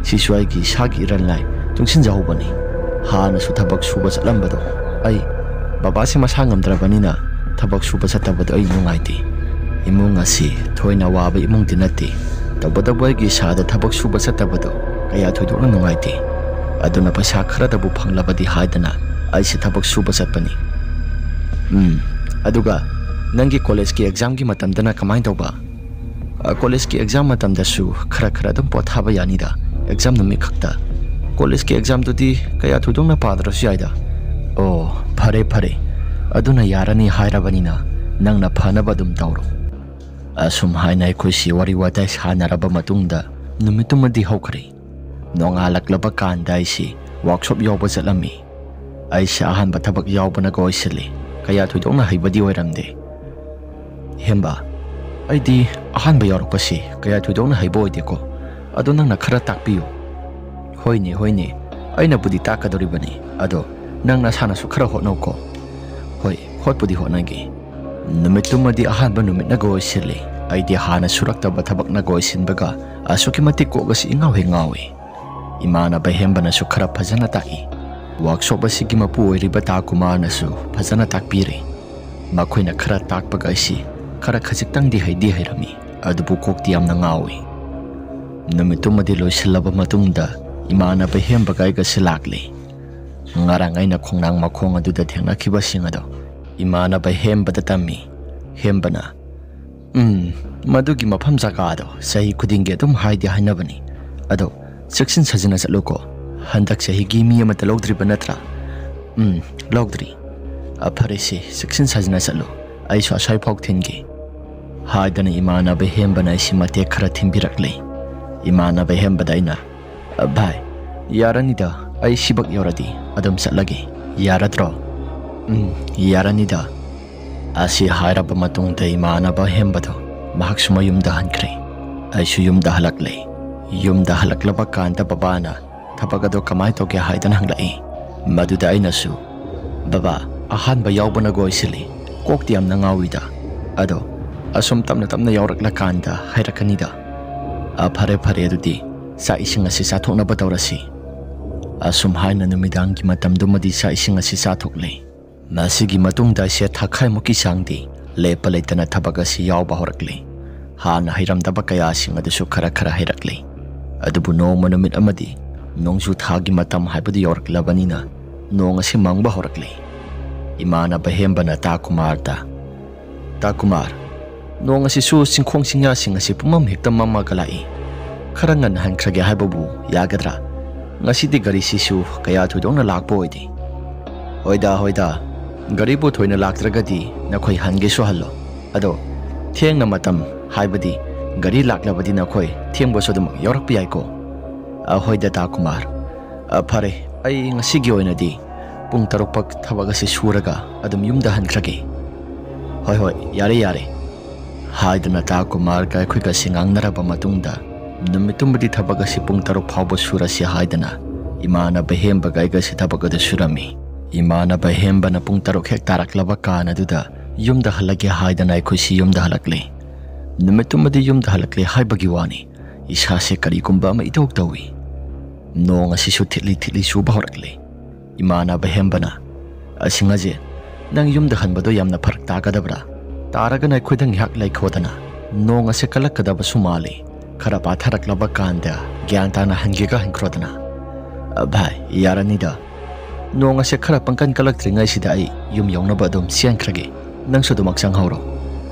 ꯁꯤꯁꯨ ꯑꯩꯒꯤ ꯏꯁꯥꯒꯤ ꯏꯔꯟ ꯂꯥꯏ ꯇꯨꯡꯁꯤꯟꯖꯍꯧꯕꯅꯤ꯫ ꯍꯥꯟꯅꯁꯨ ꯊꯕꯛ ꯁꯨꯕ ꯆꯠꯂꯝꯕꯗꯣ ꯑꯩ ꯕꯕꯥꯁꯤ ꯃꯁꯥ ꯉꯝꯗ꯭ꯔꯕꯅꯤꯅ ꯊꯕꯛ ꯁꯨꯕ ꯆꯠꯇꯕꯗꯣ ꯑꯩ ꯅꯨꯡꯉꯥꯏꯇꯦ꯫ ꯏꯃꯨꯡ ꯑꯁꯤ ꯊꯣꯏꯅ ꯋꯥꯕ ꯏꯃꯨꯡꯗꯤ ꯅꯠꯇꯦ꯫ ꯇꯧꯕꯇꯕꯨ ꯑꯩꯒꯤ ꯏꯁꯥꯗ ꯊꯕꯛ ꯁꯨꯕ ꯆꯠꯇꯕꯗꯣ ꯀꯌꯥ ꯊꯣꯏꯗꯣꯛꯅ ꯅꯨꯡꯉꯥꯏꯇꯦ꯫ ꯑꯗꯨꯅ ꯄꯩꯁꯥ ꯈꯔꯗꯕꯨ ꯐꯪꯂꯕꯗꯤ ꯍꯥꯏꯗꯅ ꯑꯩꯁꯦ ꯊꯕꯛ ꯁꯨꯕ ꯆꯠꯄꯅꯤ꯫ ꯎꯝ, ꯑꯗꯨꯒ ꯅꯪꯒꯤ ꯀꯣꯂꯦꯖꯀꯤ ꯑꯦꯛꯖꯥꯝꯒꯤ ꯃꯇꯝꯗꯅ ꯀꯃꯥꯏꯅ ꯇꯧꯕ? ꯑ, ꯀꯣꯂꯦꯖꯀꯤ ꯑꯦꯛꯖꯥꯝ ꯃꯇꯝꯗꯁꯨ ꯈꯔ ꯈꯔ ꯑꯗꯨꯝ ꯄꯣꯊꯥꯕ ꯌꯥꯅꯤꯗ, ꯑꯦꯛꯖꯥꯝ ꯅꯨꯃꯤꯠ ꯈꯛꯇ꯫ ꯀꯣꯂꯦꯖꯀꯤ ꯑꯦꯛꯖꯥꯝꯗꯨꯗꯤ ꯀꯌꯥ ꯊꯣꯏꯗꯣꯛꯅ ꯄꯥꯗ꯭ꯔꯁꯨ ꯌꯥꯏꯗ꯫ ꯑꯣ, ꯐꯔꯦ ꯐꯔꯦ, ꯑꯗꯨꯅ ꯌꯥꯔꯅꯤ ꯍꯥꯏꯔꯕꯅꯤꯅ ꯅꯪꯅ ꯐꯅꯕ ꯑꯗꯨꯝ ꯇꯧꯔꯣ꯫ ꯑꯁꯨꯝ ꯍꯥꯏꯅ ꯑꯩꯈꯣꯏꯁꯤ ꯋꯥꯔꯤ ꯋꯥꯇꯥꯏ ꯁꯥꯟꯅꯔꯕ ꯃꯇꯨꯡꯗ ꯅꯨꯃꯤꯠꯇꯨꯃꯗꯤ ꯍꯧꯈ꯭ꯔꯦ꯫ ꯅꯣꯡꯉꯥꯜꯂꯛꯂꯕ ꯀꯥꯟꯗ ꯑꯩꯁꯤ ꯋꯥꯛꯁꯣꯞ ꯌꯥꯎꯕ ꯆꯠꯂꯝꯃꯤ꯫ ꯑꯩꯁꯦ ꯑꯍꯥꯟꯕ ꯊꯕꯛ ꯌꯥꯎꯕꯅꯒ ꯑꯣꯏꯁꯤꯜꯂꯤ꯫ ꯀꯌꯥ ꯊꯣꯏꯗꯣꯛꯅ ꯍꯩꯕꯗꯤ ꯑꯣꯏꯔꯝꯗꯦ꯫ ꯍꯦꯝꯕ, ꯑꯩꯗꯤ ꯑꯍꯥꯟꯕ ꯌꯥꯎꯔꯛꯄꯁꯤ ꯀꯌꯥ ꯊꯣꯏꯗꯣꯛꯅ ꯍꯩꯕ ꯑꯣꯏꯗꯦꯀꯣ꯫ ꯑꯗꯣ ꯅꯪꯅ ꯈꯔ ꯇꯥꯛꯄꯤꯌꯨ꯫ ꯍꯣꯏꯅꯦ, ꯍꯣꯏꯅꯦ, ꯑꯩꯅꯕꯨꯗꯤ ꯇꯥꯛꯀꯗꯧꯔꯤꯕꯅꯤ꯫ ꯑꯗꯣ ꯅꯪ ꯅꯁꯥꯅꯁꯨ ꯈꯔ ꯍꯣꯠꯅꯧꯀꯣ꯫ ꯍꯣꯏ, ꯍꯣꯠꯄꯨꯗꯤ ꯍꯣꯠꯅꯒꯦ꯫ ꯅꯨꯃꯤꯠꯇꯨꯃꯗꯤ ꯑꯍꯥꯟꯕ ꯅꯨꯃꯤꯠꯅꯒ ꯑꯣꯏꯁꯤꯜꯂꯤ꯫ ꯑꯩꯗꯤ ꯍꯥꯟꯅ ꯁꯨꯔꯛꯇꯕ ꯊꯕꯛꯅꯒ ꯑꯣꯏꯁꯤꯟꯕꯒ ꯑꯁꯨꯛꯀꯤ ꯃꯇꯤꯛ ꯀꯣꯛ ꯑꯁꯤ ꯏꯉꯥꯎ ꯍꯦꯛ ꯉꯥꯎꯏ꯫ ꯏꯃꯥꯟꯅꯕ ꯍꯦꯝꯕꯅꯁꯨ ꯈꯔ ꯐꯖꯅ ꯇꯥꯛꯏ꯫ ꯋꯥꯛꯁꯣꯞ ꯑꯁꯤꯒꯤ ꯃꯄꯨ ꯑꯣꯏꯔꯤꯕ ꯇꯥ ꯀꯨꯃꯥꯔꯅꯁꯨ ꯐꯖꯅ ꯇꯥꯛꯄꯤꯔꯦ꯫ ꯃꯈꯣꯏꯅ ꯈꯔ ꯇꯥꯛꯄꯒ ꯑꯩꯁꯤ ꯈꯔ ꯈꯖꯤꯛꯇꯪꯗꯤ ꯍꯩꯗꯤ ꯍꯩꯔꯝꯃꯤ, ꯑꯗꯨꯕꯨ ꯀꯣꯛꯇꯤ ꯌꯥꯝꯅ ꯉꯥꯎꯏ꯫ ꯅꯨꯃꯤꯠꯇꯨꯃꯗꯤ ꯂꯣꯏꯁꯤꯜꯂꯕ ꯃꯇꯨꯡꯗ ꯏꯃꯥꯟꯅꯕ ꯍꯦꯝꯕꯒ ꯑꯩꯒꯁꯤ ꯂꯥꯛꯂꯦ꯫ ꯉꯔꯥꯡ ꯑꯩꯅ ꯈꯣꯡꯅꯥꯡ ꯃꯈꯣꯡ ꯑꯗꯨꯗ ꯊꯦꯡꯅꯈꯤꯕꯁꯤꯡ ꯑꯗꯣ ꯏꯃꯥꯟꯅꯕ ꯍꯦꯝꯕꯗ ꯇꯝꯃꯤ꯫ ꯍꯦꯝꯕꯅ, "ꯎꯝ, ꯃꯗꯨꯒꯤ ꯃꯐꯝ ꯖꯒꯥꯗꯣ ꯆꯍꯤ ꯈꯨꯗꯤꯡꯒꯤ ꯑꯗꯨꯝ ꯍꯥꯏꯗꯤ ꯍꯥꯏꯅꯕꯅꯤ꯫ ꯑꯗꯣ ꯆꯦꯛꯁꯤꯟ ꯁꯥꯖꯤꯟꯅ ꯆꯠꯂꯨꯀꯣ꯫ ꯍꯟꯗꯛ ꯆꯍꯤꯒꯤ ꯃꯤ ꯑꯃꯠꯇ ꯂꯧꯗ꯭ꯔꯤꯕ ꯅꯠꯇ꯭ꯔꯥ?" "ꯎꯝ, ꯂꯧꯗ꯭ꯔꯤ꯫" "ꯑ, ꯐꯔꯦꯁꯦ, ꯆꯦꯛꯁꯤꯟ ꯁꯥꯖꯤꯟꯅ ꯆꯠꯂꯨ꯫ ꯑꯩꯁꯨ ꯑꯁ꯭ꯋꯥꯏꯐꯥꯎ ꯊꯤꯟꯒꯦ," ꯍꯥꯏꯗꯅ ꯏꯃꯥꯟꯅꯕ ꯍꯦꯝꯕꯅ ꯑꯩꯁꯤ ꯃꯇꯦꯛ ꯈꯔ ꯊꯤꯟꯕꯤꯔꯛꯂꯦ꯫ ꯏꯃꯥꯟꯅꯕ ꯍꯦꯝꯕꯗ ꯑꯩꯅ, "ꯑ, ꯚꯥꯏ, ꯌꯥꯔꯅꯤꯗ, ꯑꯩ ꯁꯤꯕꯛ ꯌꯧꯔꯗꯤ ꯑꯗꯨꯝ ꯆꯠꯂꯒꯦ, ꯌꯥꯔꯗ꯭ꯔꯣ?" "ꯎꯝ, ꯌꯥꯔꯅꯤꯗ꯫" ꯑꯁꯤ ꯍꯥꯏꯔꯕ ꯃꯇꯨꯡꯗ ꯏꯃꯥꯟꯅꯕ ꯍꯦꯝꯕꯗꯣ ꯃꯍꯥꯛꯁꯨ ꯃꯌꯨꯝꯗ ꯍꯟꯈ꯭ꯔꯦ꯫ ꯑꯩꯁꯨ ꯌꯨꯝꯗ ꯍꯜꯂꯛꯂꯦ꯫ ꯌꯨꯝꯗ ꯍꯜꯂꯛꯂꯕ ꯀꯥꯟꯗ ꯕꯕꯥꯅ ꯊꯕꯛ ꯑꯗꯣ ꯀꯃꯥꯏꯅ ꯇꯧꯒꯦ ꯍꯥꯏꯗꯅ ꯍꯪꯂꯛꯏ꯫ ꯃꯗꯨꯗ ꯑꯩꯅꯁꯨ, "ꯕꯕꯥ, ꯑꯍꯥꯟꯕ ꯌꯥꯎꯕꯅ ꯒꯣꯏꯁꯤꯜꯂꯤ, ꯀꯣꯛꯇꯤ ꯌꯥꯝꯅ ꯉꯥꯎꯏꯗ꯫ ꯑꯗꯣ ꯑꯁꯨꯝ ꯇꯞꯅ ꯇꯞꯅ ꯌꯥꯎꯔꯛꯂꯀꯥꯟꯗ ꯍꯥꯏꯔꯛꯀꯅꯤꯗ꯫ ꯑ, ꯐꯔꯦ ꯐꯔꯦ, ꯑꯗꯨꯗꯤ ꯆꯥꯛ ꯏꯁꯤꯡ ꯑꯁꯤ ꯆꯥꯊꯣꯛꯅꯕ ꯇꯧꯔꯁꯤ"꯫ ꯑꯁꯨꯝ ꯍꯥꯏꯅ ꯅꯨꯃꯤꯗꯥꯡꯒꯤ ꯃꯇꯝꯗꯨꯃꯗꯤ ꯆꯥꯛ ꯏꯁꯤꯡ ꯑꯁꯤ ꯆꯥꯊꯣꯛꯂꯦ꯫ ꯃꯁꯤꯒꯤ ꯃꯇꯨꯡꯗ ꯑꯩꯁꯦ ꯊꯥꯈꯥꯏꯃꯨꯛꯀꯤ ꯆꯥꯡꯗꯤ ꯂꯦꯞꯄ ꯂꯩꯇꯅ ꯊꯕꯛ ꯑꯁꯤ ꯌꯥꯎꯕ ꯍꯧꯔꯛꯂꯤ꯫ ꯍꯥꯟꯅ ꯍꯩꯔꯝꯗꯕ ꯀꯌꯥꯁꯤꯡ ꯑꯗꯨꯁꯨ ꯈꯔ ꯈꯔ ꯍꯩꯔꯛꯂꯤ꯫ ꯑꯗꯨꯕꯨ ꯅꯣꯡꯃ ꯅꯨꯃꯤꯠ ꯑꯃꯗꯤ ꯅꯣꯡꯖꯨ ꯊꯥꯒꯤ ꯃꯇꯝ ꯍꯥꯏꯕꯗꯨ ꯌꯧꯔꯛꯂꯕꯅꯤꯅ ꯅꯣꯡ ꯑꯁꯤ ꯃꯪꯕ ꯍꯧꯔꯛꯂꯤ꯫ ꯏꯃꯥꯟꯅꯕ ꯍꯦꯝꯕꯅ ꯇꯥ ꯀꯨꯃꯥꯔꯗ, "ꯇꯥ ꯀꯨꯃꯥꯔ, ꯅꯣꯡ ꯑꯁꯤꯁꯨ ꯆꯤꯡꯈꯣꯡ ꯆꯤꯡꯌꯥꯁꯤꯡ ꯑꯁꯤ ꯄꯨꯝꯃꯝ ꯍꯦꯛꯇ ꯃꯝꯃꯒ ꯂꯥꯛꯏ꯫ ꯈꯔ ꯉꯟꯅ ꯍꯟꯈ꯭ꯔꯒꯦ ꯍꯥꯏꯕꯕꯨ ꯌꯥꯒꯗ꯭ꯔꯥ? ꯉꯁꯤꯗꯤ ꯒꯥꯔꯤꯁꯤꯁꯨ ꯀꯌꯥ ꯊꯣꯏꯗꯣꯛꯅ ꯂꯥꯛꯄ ꯑꯣꯏꯗꯦ"꯫ "ꯍꯣꯏꯗ, ꯍꯣꯏꯗ, ꯒꯥꯔꯤꯕꯨ ꯊꯣꯏꯅ ꯂꯥꯛꯇ꯭ꯔꯒꯗꯤ ꯅꯈꯣꯏ ꯍꯟꯒꯦꯁꯨ ꯍꯜꯂꯣ꯫ ꯑꯗꯣ ꯊꯦꯡꯅ ꯃꯇꯝ, ꯍꯥꯏꯕꯗꯤ ꯒꯥꯔꯤ ꯂꯥꯛꯂꯕꯗꯤ ꯅꯈꯣꯏ ꯊꯦꯡꯕꯁꯨ ꯑꯗꯨꯃꯛ ꯌꯥꯎꯔꯛꯄ ꯌꯥꯏꯀꯣ"꯫ "ꯑ, ꯍꯣꯏꯗ ꯇꯥ ꯀꯨꯃꯥꯔ꯫ ꯑ, ꯐꯔꯦ, ꯑꯩ ꯉꯁꯤꯒꯤ ꯑꯣꯏꯅꯗꯤ ꯄꯨꯡ ꯇꯔꯨꯛ ꯐꯥꯎ ꯊꯕꯛ ꯑꯁꯤ ꯁꯨꯔꯒ ꯑꯗꯨꯝ ꯌꯨꯝꯗ ꯍꯟꯈ꯭ꯔꯒꯦ"꯫ "ꯍꯣꯏ, ꯍꯣꯏ, ꯌꯥꯔꯦ, ꯌꯥꯔꯦ" ꯍꯥꯏꯗꯨꯅ ꯇꯥ ꯀꯨꯃꯥꯔꯒ ꯑꯩꯈꯣꯏꯒꯁꯤ ꯉꯥꯡꯅꯔꯕ ꯃꯇꯨꯡꯗ, ꯅꯨꯃꯤꯠꯇꯨꯃꯗꯤ ꯊꯕꯛ ꯑꯁꯤ ꯄꯨꯡ ꯇꯔꯨꯛ ꯐꯥꯎꯕ ꯁꯨꯔꯁꯤ ꯍꯥꯏꯗꯅ ꯏꯃꯥꯟꯅꯕ ꯍꯦꯝꯕꯒ ꯑꯩꯒꯁꯤ ꯊꯕꯛ ꯑꯗꯨ ꯁꯨꯔꯝꯃꯤ꯫ ꯏꯃꯥꯟꯅꯕ ꯍꯦꯝꯕꯅ ꯄꯨꯡ ꯇꯔꯨꯛ ꯍꯦꯛ ꯇꯥꯔꯛꯂꯕ ꯀꯥꯟ ꯑꯗꯨꯗ ꯌꯨꯝꯗ ꯍꯜꯂꯒꯦ ꯍꯥꯏꯗꯅ ꯑꯩꯈꯣꯏꯁꯤ ꯌꯨꯝꯗ ꯍꯜꯂꯛꯂꯦ꯫ ꯅꯨꯃꯤꯠꯇꯨꯃꯗꯤ ꯌꯨꯝꯗ ꯍꯜꯂꯛꯂꯦ ꯍꯥꯏꯕꯒꯤ ꯋꯥꯅꯤ, ꯏꯁꯥꯁꯦ ꯀꯔꯤꯒꯨꯝꯕ ꯑꯃ ꯏꯇꯧ ꯇꯧꯏ꯫ ꯅꯣꯡ ꯑꯁꯤꯁꯨ ꯊꯤꯠꯂꯤ ꯊꯤꯠꯂꯤ ꯆꯨꯕ ꯍꯧꯔꯛꯂꯦ꯫ ꯏꯃꯥꯟꯅꯕ ꯍꯦꯝꯕꯅ, "ꯑꯁꯤꯡ ꯑꯖꯦ, ꯅꯪ ꯌꯨꯝꯗ ꯍꯟꯕꯗꯣ ꯌꯥꯝꯅ ꯐꯔꯛ ꯇꯥꯒꯗꯕ꯭ꯔꯥ? ꯇꯥꯔꯒꯅ ꯑꯩꯈꯣꯏꯗ ꯉꯥꯏꯍꯥꯛ ꯂꯩꯈꯣꯗꯅ꯫ ꯅꯣꯡ ꯑꯁꯦ ꯀꯜꯂꯛꯀꯗꯕꯁꯨ ꯃꯥꯜꯂꯤ꯫ ꯈꯔ ꯄꯥꯊꯔꯛꯂꯕ ꯀꯥꯟꯗ ꯒ꯭ꯌꯥꯟ ꯇꯥꯅ ꯍꯟꯒꯦꯒ ꯍꯟꯈ꯭ꯔꯣꯗꯅ"꯫ "ꯑ, ꯚꯥꯏ, ꯌꯥꯔꯅꯤꯗ꯫ ꯅꯣꯡ ꯑꯁꯦ ꯈꯔ ꯄꯪꯀꯟ ꯀꯜꯂꯛꯇ꯭ꯔꯤꯉꯩꯁꯤꯗ ꯑꯩ ꯌꯨꯝ ꯌꯧꯅꯕ ꯑꯗꯨꯝ ꯆꯦꯟꯈ꯭ꯔꯒꯦ꯫ ꯅꯪꯁꯨ ꯑꯗꯨꯃꯛ ꯆꯪꯍꯧꯔꯣ"꯫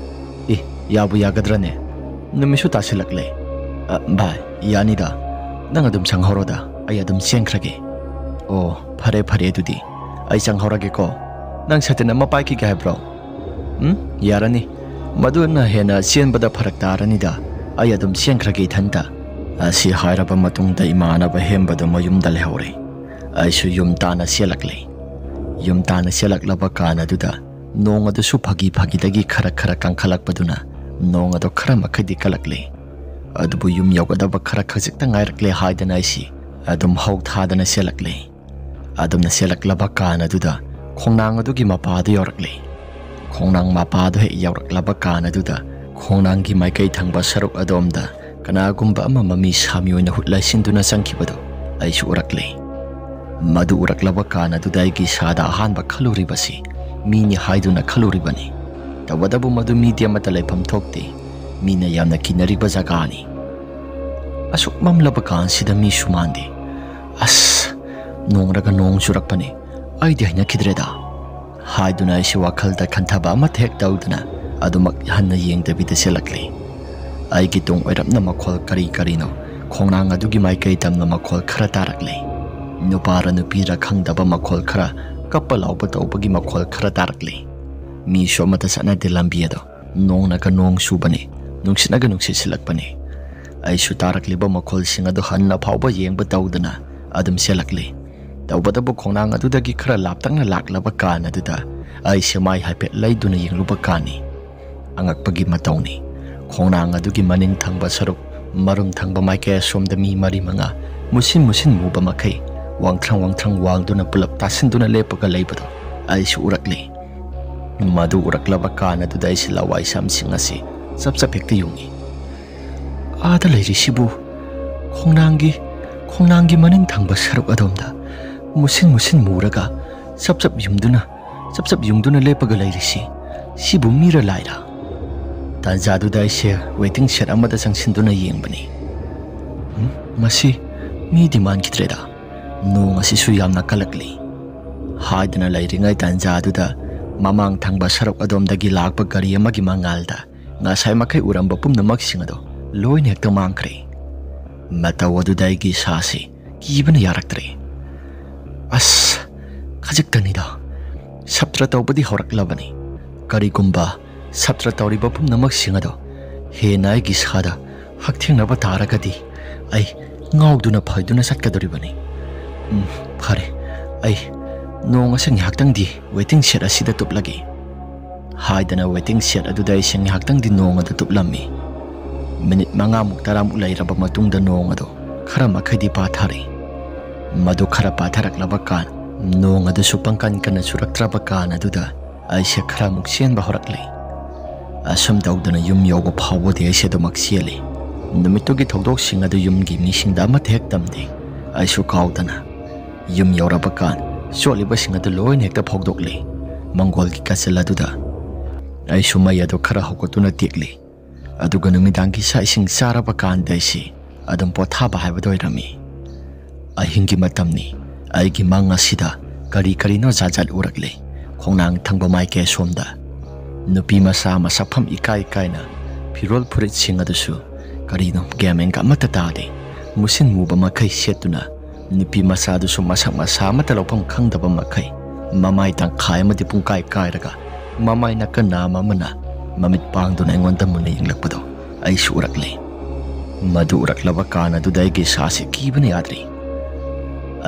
"ꯑꯦ, ꯌꯥꯕꯨ ꯌꯥꯒꯗ꯭ꯔꯅꯦ? ꯅꯨꯃꯤꯠꯁꯨ ꯇꯥꯁꯤꯜꯂꯛꯂꯦ"꯫ "ꯑ, ꯚꯥꯏ, ꯌꯥꯅꯤꯗ꯫ ꯅꯪ ꯑꯗꯨꯝ ꯆꯪꯍꯧꯔꯣꯗ, ꯑꯩ ꯑꯗꯨꯝ ꯆꯦꯟꯈ꯭ꯔꯒꯦ"꯫ "ꯑꯣ, ꯐꯔꯦ ꯐꯔꯦ, ꯑꯗꯨꯗꯤ ꯑꯩ ꯆꯪꯍꯧꯔꯒꯦꯀꯣ꯫ ꯅꯪ ꯁꯇꯤꯟ ꯑꯃ ꯄꯥꯏꯈꯤꯒꯦ ꯍꯥꯏꯕ꯭ꯔꯣ?" "ꯎꯝ, ꯌꯥꯔꯅꯤ꯫ ꯃꯗꯨꯅ ꯍꯦꯟꯅ ꯆꯦꯟꯕꯗ ꯐꯔꯛ ꯇꯥꯔꯅꯤꯗ꯫ ꯑꯩ ꯑꯗꯨꯝ ꯆꯦꯟꯈ꯭ꯔꯒꯦ ꯏꯊꯟꯇ"꯫ ꯑꯁꯤ ꯍꯥꯏꯔꯕ ꯃꯇꯨꯡꯗ ꯏꯃꯥꯟꯅꯕ ꯍꯦꯝꯕꯗꯨ ꯃꯌꯨꯝꯗ ꯂꯩꯍꯧꯔꯦ꯫ ꯑꯩꯁꯨ ꯌꯨꯝ ꯇꯥꯟꯅ ꯆꯦꯜꯂꯛꯂꯦ꯫ ꯌꯨꯝ ꯇꯥꯟꯅ ꯆꯦꯜꯂꯛꯂꯕ ꯀꯥꯟ ꯑꯗꯨꯗ ꯅꯣꯡ ꯑꯗꯨꯁꯨ ꯐꯥꯒꯤ ꯐꯥꯒꯤꯗꯒꯤ ꯈꯔ ꯈꯔ ꯀꯟꯈꯠꯂꯛꯄꯗꯨꯅ ꯅꯣꯡ ꯑꯗꯨ ꯈꯔ ꯃꯈꯩꯗꯤ ꯀꯜꯂꯛꯂꯦ꯫ ꯑꯗꯨꯕꯨ ꯌꯨꯝ ꯌꯧꯒꯗꯕ ꯈꯔ ꯈꯖꯤꯛꯇ ꯉꯥꯏꯔꯛꯂꯦ ꯍꯥꯏꯗꯅ ꯑꯩꯁꯤ ꯑꯗꯨꯝ ꯍꯧ ꯊꯥꯗꯅ ꯆꯦꯜꯂꯛꯂꯦ꯫ ꯑꯗꯨꯝꯅ ꯆꯦꯜꯂꯛꯂꯕ ꯀꯥꯟ ꯑꯗꯨꯗ ꯈꯣꯡꯅꯥꯡ ꯑꯗꯨꯒꯤ ꯃꯄꯥ ꯑꯗꯨ ꯌꯧꯔꯛꯂꯦ꯫ ꯈꯣꯡꯅꯥꯡ ꯃꯄꯥ ꯑꯗꯨ ꯍꯦꯛ ꯌꯧꯔꯛꯂꯕ ꯀꯥꯟ ꯑꯗꯨꯗ ꯈꯣꯡꯅꯥꯡꯒꯤ ꯃꯥꯏꯀꯩ ꯊꯪꯕ ꯁꯔꯨꯛ ꯑꯗꯣꯝꯗ ꯀꯅꯥꯒꯨꯝꯕ ꯑꯃ ꯃꯃꯤ ꯁꯥꯃꯤ ꯑꯣꯏꯅ ꯍꯨꯠ ꯂꯩꯁꯤꯟꯗꯨꯅ ꯆꯪꯈꯤꯕꯗꯨ ꯑꯩꯁꯨ ꯎꯔꯛꯂꯦ꯫ ꯃꯗꯨ ꯎꯔꯛꯂꯕ ꯀꯥꯟ ꯑꯗꯨꯗ ꯑꯩꯒꯤ ꯏꯁꯥꯗ ꯑꯍꯥꯟꯕ ꯈꯜꯂꯨꯔꯤꯕꯁꯤ ꯃꯤꯅꯤ ꯍꯥꯏꯗꯨꯅ ꯈꯜꯂꯨꯔꯤꯕꯅꯤ꯫ ꯇꯧꯕꯇꯕꯨ ꯃꯗꯨ ꯃꯤꯗꯤ ꯑꯃꯠꯇ ꯂꯩꯐꯝ ꯊꯣꯛꯇꯦ꯫ ꯃꯤꯅ ꯌꯥꯝꯅ ꯀꯤꯅꯔꯤꯕ ꯖꯒꯥꯅꯤ꯫ ꯑꯁꯨꯛ ꯃꯝꯂꯕ ꯀꯥꯟꯁꯤꯗ ꯃꯤꯁꯨ ꯃꯥꯟꯗꯦ꯫ "ꯑꯁ, ꯅꯣꯡꯔꯒ ꯅꯣꯡ ꯆꯨꯔꯛꯄꯅꯦ꯫ ꯑꯩꯗꯤ ꯍꯩꯅꯈꯤꯗ꯭ꯔꯦꯗ" ꯍꯥꯏꯗꯨꯅ ꯑꯩꯁꯨ ꯋꯥꯈꯜꯗ ꯈꯟꯊꯕ ꯑꯃꯠꯇ ꯍꯦꯛ ꯇꯧꯗꯅ ꯑꯗꯨꯃꯛ ꯍꯟꯅ ꯌꯦꯡꯗꯕꯤꯗ ꯆꯦꯜꯂꯛꯂꯦ꯫ ꯑꯩꯒꯤ ꯇꯨꯡ ꯑꯣꯏꯔꯞꯅ ꯃꯈꯣꯜ ꯀꯔꯤ ꯀꯔꯤꯅꯣ ꯈꯣꯡꯅꯥꯡ ꯑꯗꯨꯒꯤ ꯃꯥꯏꯀꯩ ꯇꯝꯅ ꯃꯈꯣꯜ ꯈꯔ ꯇꯥꯔꯛꯂꯦ꯫ ꯅꯨꯄꯥꯔ ꯅꯨꯄꯤꯔ ꯈꯪꯗꯕ ꯃꯈꯣꯜ ꯈꯔ, ꯀꯞꯄ ꯂꯥꯎꯕ ꯇꯧꯕꯒꯤ ꯃꯈꯣꯜ ꯈꯔ ꯇꯥꯔꯛꯂꯦ꯫ ꯃꯤꯁꯨ ꯑꯃꯠꯇ ꯆꯠꯅꯗꯦ ꯂꯝꯕꯤ ꯑꯗꯣ꯫ ꯅꯣꯡꯅꯒ ꯅꯣꯡ ꯆꯨꯕꯅꯤ, ꯅꯨꯡꯁꯤꯠꯅꯒ ꯅꯨꯡꯁꯤꯠ ꯁꯤꯜꯂꯛꯄꯅꯤ꯫ ꯑꯩꯁꯨ ꯇꯥꯔꯛꯂꯤꯕ ꯃꯈꯣꯜꯁꯤꯡ ꯑꯗꯨ ꯍꯟꯅ ꯐꯥꯎꯕ ꯌꯦꯡꯕ ꯇꯧꯗꯅ ꯑꯗꯨꯝ ꯆꯦꯜꯂꯛꯂꯤ꯫ ꯇꯧꯕꯇꯕꯨ ꯈꯣꯡꯅꯥꯡ ꯑꯗꯨꯗꯒꯤ ꯈꯔ ꯂꯥꯞꯇꯛꯅ ꯂꯥꯛꯂꯕ ꯀꯥꯟ ꯑꯗꯨꯗ ꯑꯩꯁꯦ ꯃꯥꯏ ꯍꯥꯏꯐꯦꯠ ꯂꯩꯗꯨꯅ ꯌꯦꯡꯂꯨꯕ ꯀꯥꯟꯅꯤ꯫ ꯑꯉꯛꯄꯒꯤ ꯃꯇꯧꯅꯤ꯫ ꯈꯣꯡꯅꯥꯡ ꯑꯗꯨꯒꯤ ꯃꯅꯤꯡ ꯊꯪꯕ ꯁꯔꯨꯛ, ꯃꯔꯨꯝ ꯊꯪꯕ ꯃꯥꯏꯀꯩ ꯑꯁꯣꯝꯗ ꯃꯤ ꯃꯔꯤ ꯃꯉꯥ ꯃꯨꯁꯤꯟ ꯃꯨꯁꯤꯟ ꯃꯨꯕ ꯃꯈꯩ ꯋꯥꯡꯊ꯭ꯔꯪ ꯋꯥꯡꯊ꯭ꯔꯪ ꯋꯥꯡꯗꯨꯅ ꯄꯨꯂꯞ ꯇꯥꯁꯤꯟꯗꯨꯅ ꯂꯦꯞꯄꯒ ꯂꯩꯕꯗꯨ ꯑꯩꯁꯨ ꯎꯔꯛꯂꯤ꯫ ꯃꯗꯨ ꯎꯔꯛꯂꯕ ꯀꯥꯟ ꯑꯗꯨꯗ ꯑꯩꯁꯤ ꯂꯋꯥꯏ ꯁꯝꯁꯤꯡ ꯑꯁꯤ ꯆꯞ ꯆꯞ ꯍꯦꯛꯇ ꯌꯨꯡꯏ꯫ "ꯑꯥꯗ ꯂꯩꯔꯤꯁꯤꯕꯨ ꯈꯣꯡꯅꯥꯡꯒꯤ, ꯈꯣꯡꯅꯥꯡꯒꯤ ꯃꯅꯤꯡ ꯊꯪꯕ ꯁꯔꯨꯛ ꯑꯗꯣꯝꯗ ꯃꯨꯁꯤꯟ ꯃꯨꯁꯤꯟ ꯃꯨꯔꯒ ꯆꯞ ꯆꯞ ꯌꯨꯡꯗꯨꯅ, ꯆꯞ ꯆꯞ ꯌꯨꯡꯗꯨꯅ ꯂꯦꯞꯄꯒ ꯂꯩꯔꯤꯁꯤ, ꯁꯤꯕꯨ ꯃꯤꯔ ꯂꯥꯏꯔ?" ꯇꯥꯟꯖꯥꯗꯨꯗ ꯑꯩꯁꯦ waiting shed ꯑꯃꯗ ꯆꯪꯁꯤꯟꯗꯨꯅ ꯌꯦꯡꯕꯅꯤ꯫ "ꯎꯝ, ꯃꯁꯤ ꯃꯤꯗꯤ ꯃꯥꯟꯈꯤꯗ꯭ꯔꯦꯗ꯫ ꯅꯣꯡ ꯑꯁꯤꯁꯨ ꯌꯥꯝꯅ ꯀꯜꯂꯛꯂꯤ" ꯍꯥꯏꯗꯅ ꯂꯩꯔꯤꯉꯩ ꯇꯥꯟꯖꯥꯗꯨꯗ ꯃꯃꯥꯡ ꯊꯪꯕ ꯁꯔꯨꯛ ꯑꯗꯣꯝꯗꯒꯤ ꯂꯥꯛꯄ ꯒꯥꯔꯤ ꯑꯃꯒꯤ ꯃꯉꯥꯜꯗ ꯉꯁꯥꯏ ꯃꯈꯩ ꯎꯔꯝꯕ ꯄꯨꯝꯅꯃꯛꯁꯤꯡ ꯑꯗꯣ ꯂꯣꯏꯅ ꯍꯦꯛꯇ ꯃꯥꯡꯈ꯭ꯔꯦ꯫ ꯃꯇꯧ ꯑꯗꯨꯗ ꯑꯩꯒꯤ ꯏꯁꯥꯁꯤ ꯀꯤꯕꯅ ꯌꯥꯔꯛꯇ꯭ꯔꯦ꯫ "ꯑꯁ, ꯈꯖꯤꯛꯇꯅꯤꯗ, ꯁꯥꯇ꯭ꯔ ꯇꯧꯕꯗꯤ ꯍꯧꯔꯛꯂꯕꯅꯤ꯫ ꯀꯔꯤꯒꯨꯝꯕ ꯁꯥꯇ꯭ꯔ ꯇꯧꯔꯤꯕ ꯄꯨꯝꯅꯃꯛꯁꯤꯡ ꯑꯗꯣ ꯍꯦꯟꯅ ꯑꯩꯒꯤ ꯏꯁꯥꯗ ꯍꯛꯊꯦꯡꯅꯕ ꯇꯥꯔꯒꯗꯤ ꯑꯩ ꯉꯥꯎꯗꯨꯅ ꯐꯥꯏꯗꯨꯅ ꯆꯠꯀꯗꯧꯔꯤꯕꯅꯤ꯫ ꯎꯝ, ꯐꯔꯦ, ꯑꯩ ꯅꯣꯡ ꯑꯁꯤ ꯉꯥꯏꯍꯥꯛꯇꯪꯗꯤ waiting shed ꯑꯁꯤꯗ ꯇꯨꯞꯂꯒꯦ" ꯍꯥꯏꯗꯅ waiting shed ꯑꯗꯨꯗ ꯑꯩꯁꯦ ꯉꯥꯏꯍꯥꯛꯇꯪꯗꯤ ꯅꯣꯡ ꯑꯗꯨ ꯇꯨꯞꯂꯝꯃꯤ꯫ ꯃꯤꯅꯤꯠ ꯃꯉꯥꯃꯨꯛ ꯇꯔꯥꯃꯨꯛ ꯂꯩꯔꯕ ꯃꯇꯨꯡꯗ ꯅꯣꯡ ꯑꯗꯨ ꯈꯔ ꯃꯈꯩꯗꯤ ꯄꯥꯊꯔꯛꯏ꯫ ꯃꯗꯨ ꯈꯔ ꯄꯥꯊꯔꯛꯂꯕ ꯀꯥꯟ, ꯅꯣꯡ ꯑꯗꯨꯁꯨ ꯄꯪꯀꯟ ꯀꯟꯅ ꯆꯨꯔꯛꯇ꯭ꯔꯕ ꯀꯥꯟ ꯑꯗꯨꯗ ꯑꯩꯁꯦ ꯈꯔꯃꯨꯛ ꯆꯦꯟꯕ ꯍꯧꯔꯛꯂꯤ꯫ ꯑꯁꯨꯝ ꯇꯧꯗꯅ ꯌꯨꯝ ꯌꯧꯕ ꯐꯥꯎꯕꯗꯤ ꯑꯩꯁꯦ ꯑꯗꯨꯃꯛ ꯆꯦꯜꯂꯤ꯫ ꯅꯨꯃꯤꯠꯇꯨꯒꯤ ꯊꯧꯗꯣꯛꯁꯤꯡ ꯑꯗꯨ ꯌꯨꯝꯒꯤ ꯃꯤꯁꯤꯡꯗ ꯑꯃꯠꯇ ꯍꯦꯛ ꯇꯝꯗꯦ꯫ ꯑꯩꯁꯨ ꯀꯥꯎꯗꯅ ꯌꯨꯝ ꯌꯧꯔꯕ ꯀꯥꯟ, ꯆꯣꯠꯂꯤꯕꯁꯤꯡ ꯑꯗꯨ ꯂꯣꯏꯅ ꯍꯦꯛꯇ ꯐꯧꯗꯣꯛꯂꯤ꯫ ꯃꯪꯒꯣꯜꯒꯤ ꯀꯆꯜ ꯑꯗꯨꯗ ꯑꯩꯁꯨ ꯃꯩ ꯑꯗꯨ ꯈꯔ ꯍꯧꯒꯠꯇꯨꯅ ꯇꯦꯛꯂꯤ꯫ ꯑꯗꯨꯒ ꯅꯨꯃꯤꯗꯥꯡꯒꯤ ꯆꯥꯛ ꯏꯁꯤꯡ ꯆꯥꯔꯕ ꯀꯥꯟꯗ ꯑꯩꯁꯤ ꯑꯗꯨꯝ ꯄꯣꯊꯥꯕ ꯍꯥꯏꯕꯗꯨ ꯑꯣꯏꯔꯝꯃꯤ꯫ ꯑꯍꯤꯡꯒꯤ ꯃꯇꯝꯅꯤ꯫ ꯑꯩꯒꯤ ꯃꯪ ꯑꯁꯤꯗ ꯀꯔꯤ ꯀꯔꯤꯅꯣ ꯖꯥꯠ ꯖꯥꯠ ꯎꯔꯛꯂꯦ꯫ ꯈꯣꯡꯅꯥꯡ ꯊꯪꯕ ꯃꯥꯏꯀꯩ ꯑꯁꯣꯝꯗ ꯅꯨꯄꯤ ꯃꯆꯥ ꯃꯁꯛꯐꯝ ꯏꯀꯥꯏ ꯀꯥꯏꯅ ꯐꯤꯔꯣꯜ ꯐꯨꯔꯤꯠꯁꯤꯡ ꯑꯗꯨꯁꯨ ꯀꯔꯤꯅꯣ ꯒ꯭ꯌꯥꯟ ꯃꯦꯟꯒ ꯑꯃꯠꯇ ꯇꯥꯗꯦ꯫ ꯃꯨꯁꯤꯟ ꯃꯨꯕ ꯃꯈꯩ ꯁꯦꯠꯇꯨꯅ ꯅꯨꯄꯤ ꯃꯆꯥꯗꯨꯁꯨ ꯃꯁꯛ ꯃꯁꯥ ꯑꯃꯠꯇ ꯂꯧꯐꯝ ꯈꯪꯗꯕ ꯃꯈꯩ ꯃꯃꯥꯏ ꯇꯪꯈꯥꯏ ꯑꯃꯗꯤ ꯄꯨꯡꯀꯥꯏ ꯀꯥꯏꯔꯒ ꯃꯃꯥꯏ ꯅꯥꯀꯟ ꯅꯥꯝ ꯑꯃꯅ ꯃꯃꯤꯠ ꯄꯥꯡꯗꯨꯅ ꯑꯩꯉꯣꯟꯗ ꯃꯨꯟꯅ ꯌꯦꯡꯂꯛꯄꯗꯣ ꯑꯩꯁꯨ ꯎꯔꯛꯂꯦ꯫ ꯃꯗꯨ ꯎꯔꯛꯂꯕ ꯀꯥꯟ ꯑꯗꯨꯗ ꯑꯩꯒꯤ ꯏꯁꯥꯁꯤ ꯀꯤꯕꯅ ꯌꯥꯗ꯭ꯔꯤ꯫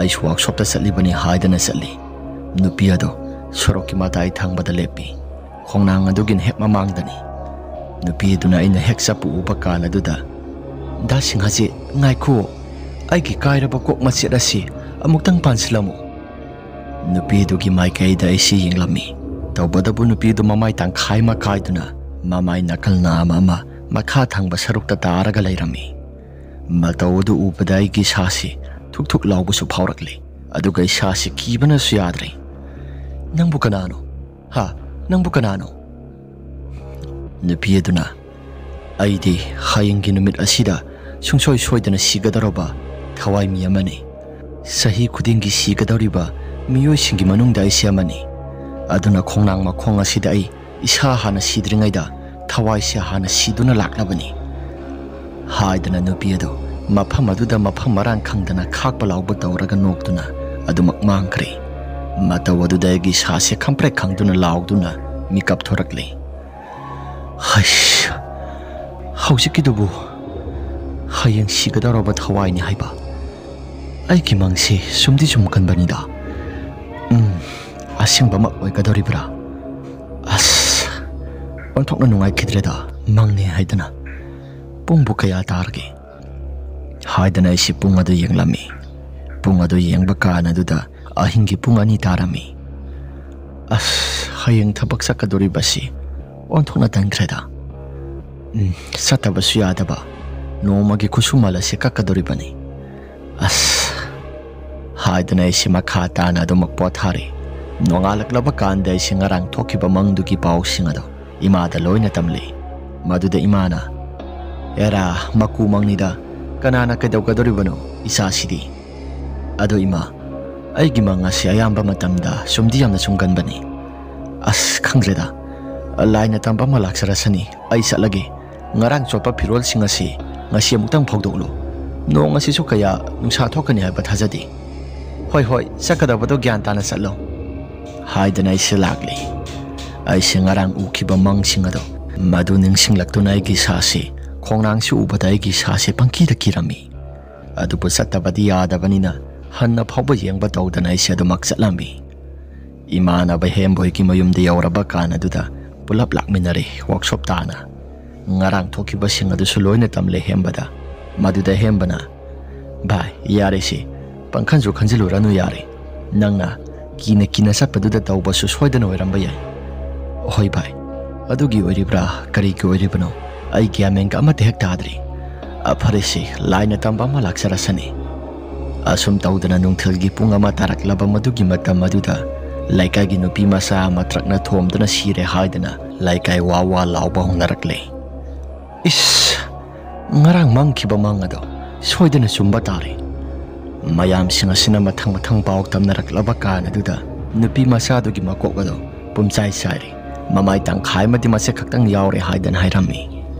ꯑꯩꯁꯨ ꯋꯥꯛꯁꯣꯞꯇ ꯆꯠꯂꯤꯕꯅꯤ ꯍꯥꯏꯗꯅ ꯆꯠꯂꯤ꯫ ꯅꯨꯄꯤ ꯑꯗꯨ ꯁꯣꯔꯣꯛꯀꯤ ꯃꯇꯥꯏ ꯊꯪꯕꯗ ꯂꯦꯞꯄꯤ꯫ ꯈꯣꯡꯅꯥꯡ ꯑꯗꯨꯒꯤꯅ ꯍꯦꯛ ꯃꯃꯥꯡꯗꯅꯤ꯫ ꯅꯨꯄꯤ ꯑꯗꯨꯅ ꯑꯩꯅ ꯍꯦꯛ ꯆꯠꯄ ꯎꯕ ꯀꯥꯟ ꯑꯗꯨꯗ, "ꯗꯥ ꯁꯤꯡꯍꯖꯤꯠ, ꯉꯥꯏꯈꯣ, ꯑꯩꯒꯤ ꯀꯥꯏꯔꯕ ꯀꯣꯛ ꯃꯆꯦꯠ ꯑꯁꯤ ꯑꯃꯨꯛꯇꯪ ꯄꯥꯟꯁꯤꯜꯂꯝꯃꯨ"꯫ ꯅꯨꯄꯤꯗꯨꯒꯤ ꯃꯥꯏꯀꯩꯗ ꯑꯩꯁꯤ ꯌꯦꯡꯂꯝꯃꯤ꯫ ꯇꯧꯕꯇꯕꯨ ꯅꯨꯄꯤꯗꯨ ꯃꯃꯥꯏ ꯇꯪꯈꯥꯏ ꯑꯃ ꯀꯥꯏꯗꯨꯅ ꯃꯃꯥꯏ ꯅꯥꯀꯜ ꯅꯥꯝ ꯑꯃ ꯃꯈꯥ ꯊꯪꯕ ꯁꯔꯨꯛꯇ ꯇꯥꯔꯒ ꯂꯩꯔꯝꯃꯤ꯫ ꯃꯇꯧ ꯑꯗꯨ ꯎꯕꯗ ꯑꯩꯒꯤ ꯏꯁꯥꯁꯤ ꯊꯨꯛ ꯊꯨꯛ ꯂꯥꯎꯕꯁꯨ ꯐꯥꯎꯔꯛꯂꯤ꯫ ꯑꯗꯨꯒ ꯏꯁꯥꯁꯤ ꯀꯤꯕꯅꯁꯨ ꯌꯥꯗ꯭ꯔꯦ꯫ "ꯅꯪꯕꯨ ꯀꯅꯥꯅꯣ? ꯍꯥ? ꯅꯪꯕꯨ ꯀꯅꯥꯅꯣ?" ꯅꯨꯄꯤ ꯑꯗꯨꯅ, "ꯑꯩꯗꯤ ꯍꯌꯦꯡꯒꯤ ꯅꯨꯃꯤꯠ ꯑꯁꯤꯗ ꯁꯨꯡꯁꯣꯏ ꯁꯣꯏꯗꯅ ꯁꯤꯒꯗꯧꯔꯕ ꯊꯋꯥꯏ ꯃꯤ ꯑꯃꯅꯤ꯫ ꯆꯍꯤ ꯈꯨꯗꯤꯡꯒꯤ ꯁꯤꯒꯗꯧꯔꯤꯕ ꯃꯤꯑꯣꯏꯁꯤꯡꯒꯤ ꯃꯅꯨꯡꯗ ꯑꯩꯁꯦ ꯑꯃꯅꯤ꯫ ꯑꯗꯨꯅ ꯈꯣꯡꯅꯥꯡ ꯃꯈꯣꯡ ꯑꯁꯤꯗ ꯑꯩ ꯏꯁꯥ ꯍꯥꯟꯅ ꯁꯤꯗ꯭ꯔꯤꯉꯩꯗ ꯊꯋꯥꯏꯁꯦ ꯍꯥꯟꯅ ꯁꯤꯗꯨꯅ ꯂꯥꯛꯅꯕꯅꯤ" ꯍꯥꯏꯗꯅ ꯅꯨꯄꯤ ꯑꯗꯨ ꯃꯐꯝ ꯑꯗꯨꯗ ꯃꯐꯝ ꯃꯔꯥꯡ ꯈꯪꯗꯅ ꯈꯥꯛꯄ ꯂꯥꯎꯕ ꯇꯧꯔꯒ ꯅꯣꯛꯇꯨꯅ ꯑꯗꯨꯃꯛ ꯃꯥꯡꯈ꯭ꯔꯦ꯫ ꯃꯇꯧ ꯑꯗꯨꯗ ꯑꯩꯒꯤ ꯏꯁꯥꯁꯦ ꯈꯪꯄ꯭ꯔꯦꯛ ꯈꯪꯗꯨꯅ ꯂꯥꯎꯗꯨꯅ ꯃꯤꯀꯞ ꯊꯣꯔꯛꯂꯤ꯫ ꯍꯩꯁ! ꯍꯧꯖꯤꯛꯀꯤꯗꯨꯕꯨ ꯍꯌꯦꯡ ꯁꯤꯒꯗꯧꯔꯕ ꯊꯋꯥꯏꯅꯤ ꯍꯥꯏꯕ? ꯑꯩꯒꯤ ꯃꯪꯁꯤ ꯆꯨꯝꯗꯤ ꯆꯨꯝꯒꯟꯕꯅꯤꯗ꯫ ꯎꯝ, ꯑꯁꯦꯡꯕꯃꯛ ꯑꯣꯏꯒꯗꯧꯔꯤꯕ꯭ꯔꯥ? ꯑꯁ, ꯑꯣꯟꯊꯣꯛꯅ ꯅꯨꯡꯉꯥꯏꯈꯤꯗ꯭ꯔꯦꯗ, ꯃꯪꯅꯦ ꯍꯥꯏꯗꯅ꯫ "ꯄꯨꯡꯕꯨ ꯀꯌꯥ ꯇꯥꯔꯒꯦ?" ꯍꯥꯏꯗꯅ ꯑꯩꯁꯤ ꯄꯨꯡ ꯑꯗꯨ ꯌꯦꯡꯂꯝꯃꯤ꯫ ꯄꯨꯡ ꯑꯗꯨ ꯌꯦꯡꯕ ꯀꯥꯟ ꯑꯗꯨꯗ ꯑꯍꯤꯡꯒꯤ ꯄꯨꯡ ꯑꯅꯤ ꯇꯥꯔꯝꯃꯤ꯫ ꯑꯁ, ꯍꯌꯦꯡ ꯊꯕꯛ ꯆꯠꯀꯗꯣꯔꯤꯕꯁꯤ ꯑꯣꯟꯊꯣꯛꯅ ꯇꯟꯈ꯭ꯔꯦꯗ꯫ ꯎꯝ, ꯆꯠꯇꯕꯁꯨ ꯌꯥꯗꯕ, ꯅꯣꯡꯃꯒꯤ ꯈꯨꯠꯁꯨꯃꯜ ꯑꯁꯤ ꯀꯛꯀꯗꯣꯔꯤꯕꯅꯤ꯫ ꯑꯁ, ꯍꯥꯏꯗꯅ ꯑꯩꯁꯤ ꯃꯈꯥ ꯇꯥꯅ ꯑꯗꯨꯃꯛ ꯄꯣꯊꯥꯔꯤ꯫ ꯅꯣꯡꯉꯥꯜꯂꯛꯂꯕ ꯀꯥꯟꯗ ꯑꯩꯁꯤ ꯉꯔꯥꯡ ꯊꯣꯛꯈꯤꯕ ꯃꯪꯗꯨꯒꯤ ꯄꯥꯎꯁꯤꯡ ꯑꯗꯣ ꯏꯃꯥꯗ ꯂꯣꯏꯅ ꯇꯝꯂꯤ꯫ ꯃꯗꯨꯗ ꯏꯃꯥꯅ, "ꯑꯦꯔꯥ, ꯃꯀꯨ ꯃꯪꯅꯤꯗ, ꯀꯅꯥꯅ ꯀꯩꯗꯧꯒꯗꯧꯔꯤꯕꯅꯣ ꯏꯆꯥꯁꯤꯗꯤ?" ꯑꯗꯣ ꯏꯃꯥ, ꯑꯩꯒꯤ ꯃꯪ ꯑꯁꯤ ꯑꯌꯥꯝꯕ ꯃꯇꯝꯗ ꯁꯨꯝꯗꯤ ꯌꯥꯝꯅ ꯆꯨꯝꯒꯟꯕꯅꯤ꯫ ꯑꯁ, ꯈꯪꯗ꯭ꯔꯦꯗ, ꯂꯥꯏꯅ ꯇꯝꯕ ꯑꯃ ꯂꯥꯛꯆꯔꯁꯅꯤ, ꯑꯩ ꯆꯠꯂꯒꯦ꯫ ꯉꯔꯥꯡ ꯆꯣꯠꯄ ꯐꯤꯔꯣꯜꯁꯤꯡ ꯑꯁꯤ ꯉꯁꯤ ꯑꯃꯨꯛꯇꯪ ꯐꯧꯗꯣꯛꯂꯨ꯫ ꯅꯣꯡ ꯑꯁꯤꯁꯨ ꯀꯌꯥ ꯅꯨꯡꯁꯥ ꯊꯣꯛꯀꯅꯤ ꯍꯥꯏꯕ ꯊꯥꯖꯗꯦ꯫ "ꯍꯣꯏ, ꯍꯣꯏ, ꯆꯠꯀꯗꯕꯗꯣ ꯒ꯭ꯌꯥꯟ ꯇꯥꯅ ꯆꯠꯂꯣ," ꯍꯥꯏꯗꯅ ꯑꯩꯁꯦ ꯂꯥꯛꯂꯤ꯫ ꯑꯩꯁꯦ ꯉꯔꯥꯡ ꯎꯈꯤꯕ ꯃꯪꯁꯤꯡ ꯑꯗꯣ, ꯃꯗꯨ ꯅꯤꯡꯁꯤꯡꯂꯛꯇꯨꯅ ꯑꯩꯒꯤ ꯏꯁꯥꯁꯦ, ꯈꯣꯡꯅꯥꯡꯁꯤ ꯎꯕꯗ ꯑꯩꯒꯤ ꯏꯁꯥꯁꯦ ꯄꯪꯀꯤꯗ ꯀꯤꯔꯝꯃꯤ꯫ ꯑꯗꯨꯕꯨ ꯆꯠꯇꯕꯗꯤ ꯌꯥꯗꯕꯅꯤꯅ ꯍꯟꯅ ꯐꯥꯎꯕ ꯌꯦꯡꯕ ꯇꯧꯗꯅ ꯑꯩꯁꯦ ꯑꯗꯨꯃꯛ ꯆꯠꯂꯝꯃꯤ꯫ ꯏꯃꯥꯟꯅꯕ ꯍꯦꯝꯕꯣꯏꯒꯤ ꯃꯌꯨꯝꯗ ꯌꯧꯔꯕ ꯀꯥꯟ ꯑꯗꯨꯗ ꯄꯨꯂꯞ ꯂꯥꯛꯃꯤꯟꯅꯔꯦ ꯋꯥꯛꯁꯣꯞ ꯇꯥꯅ꯫ ꯉꯔꯥꯡ ꯊꯣꯛꯈꯤꯕꯁꯤꯡ ꯑꯗꯨꯁꯨ ꯂꯣꯏꯅ ꯇꯝꯂꯦ ꯍꯦꯝꯕꯗ꯫ ꯃꯗꯨꯗ ꯍꯦꯝꯕꯅ, "ꯚꯥꯏ, ꯌꯥꯔꯦꯁꯦ, ꯄꯪꯈꯟꯁꯨ ꯈꯟꯖꯤꯜꯂꯨꯔꯅꯨ, ꯌꯥꯔꯦ꯫ ꯅꯪꯅ ꯀꯤꯅ ꯀꯤꯅ ꯆꯠꯄꯗꯨꯗ ꯇꯧꯕꯁꯨ ꯁꯣꯏꯗꯅ ꯑꯣꯏꯔꯝꯕ ꯌꯥꯏ꯫" "ꯍꯣꯏ ꯚꯥꯏ, ꯑꯗꯨꯒꯤ ꯑꯣꯏꯔꯤꯕ꯭ꯔꯥ, ꯀꯔꯤꯒꯤ ꯑꯣꯏꯔꯤꯕꯅꯣ, ꯑꯩ ꯒ꯭ꯌꯥꯟ ꯃꯦꯟꯒ ꯑꯃꯠꯇ ꯍꯦꯛ ꯇꯥꯗ꯭ꯔꯤ꯫ ꯑ, ꯐꯔꯦꯁꯦ, ꯂꯥꯏꯅ ꯇꯝꯕ ꯑꯃ ꯂꯥꯛꯆꯔꯁꯅꯤ꯫" ꯑꯁꯨꯝ ꯇꯧꯗꯅ ꯅꯨꯡꯊꯤꯜꯒꯤ ꯄꯨꯡ ꯑꯃ ꯇꯥꯔꯛꯂꯕ ꯃꯗꯨꯒꯤ ꯃꯇꯝ ꯑꯗꯨꯗ ꯂꯩꯀꯥꯏꯒꯤ ꯅꯨꯄꯤ ꯃꯆꯥ ꯑꯃ ꯇ꯭ꯔꯛꯅ ꯊꯣꯝꯗꯨꯅ ꯁꯤꯔꯦ ꯍꯥꯏꯗꯅ ꯂꯩꯀꯥꯏ ꯋꯥ ꯋꯥ ꯂꯥꯎꯕ ꯍꯧꯅꯔꯛꯂꯦ꯫ ꯏꯁ! ꯉꯔꯥꯡ ꯃꯪꯈꯤꯕ ꯃꯪ ꯑꯗꯣ ꯁꯣꯏꯗꯅ ꯆꯨꯝꯕ ꯇꯥꯔꯦ꯫ ꯃꯌꯥꯝꯁꯤꯡ ꯑꯁꯤꯅ ꯃꯊꯪ ꯃꯊꯪ ꯄꯥꯎ ꯇꯝꯅꯔꯛꯂꯕ ꯀꯥꯟ ꯑꯗꯨꯗ ꯅꯨꯄꯤ ꯃꯆꯥꯗꯨꯒꯤ ꯃꯀꯣꯛ ꯑꯗꯣ ꯄꯨꯝꯆꯥꯏ ꯆꯥꯏꯔꯦ꯫ ꯃꯃꯥꯏ ꯇꯪꯈꯥꯏ ꯑꯃꯗꯤ ꯃꯁꯦꯛ ꯈꯛꯇꯪ ꯌꯥꯎꯔꯦ ꯍꯥꯏꯗꯅ ꯍꯥꯏꯔꯝꯃꯤ꯫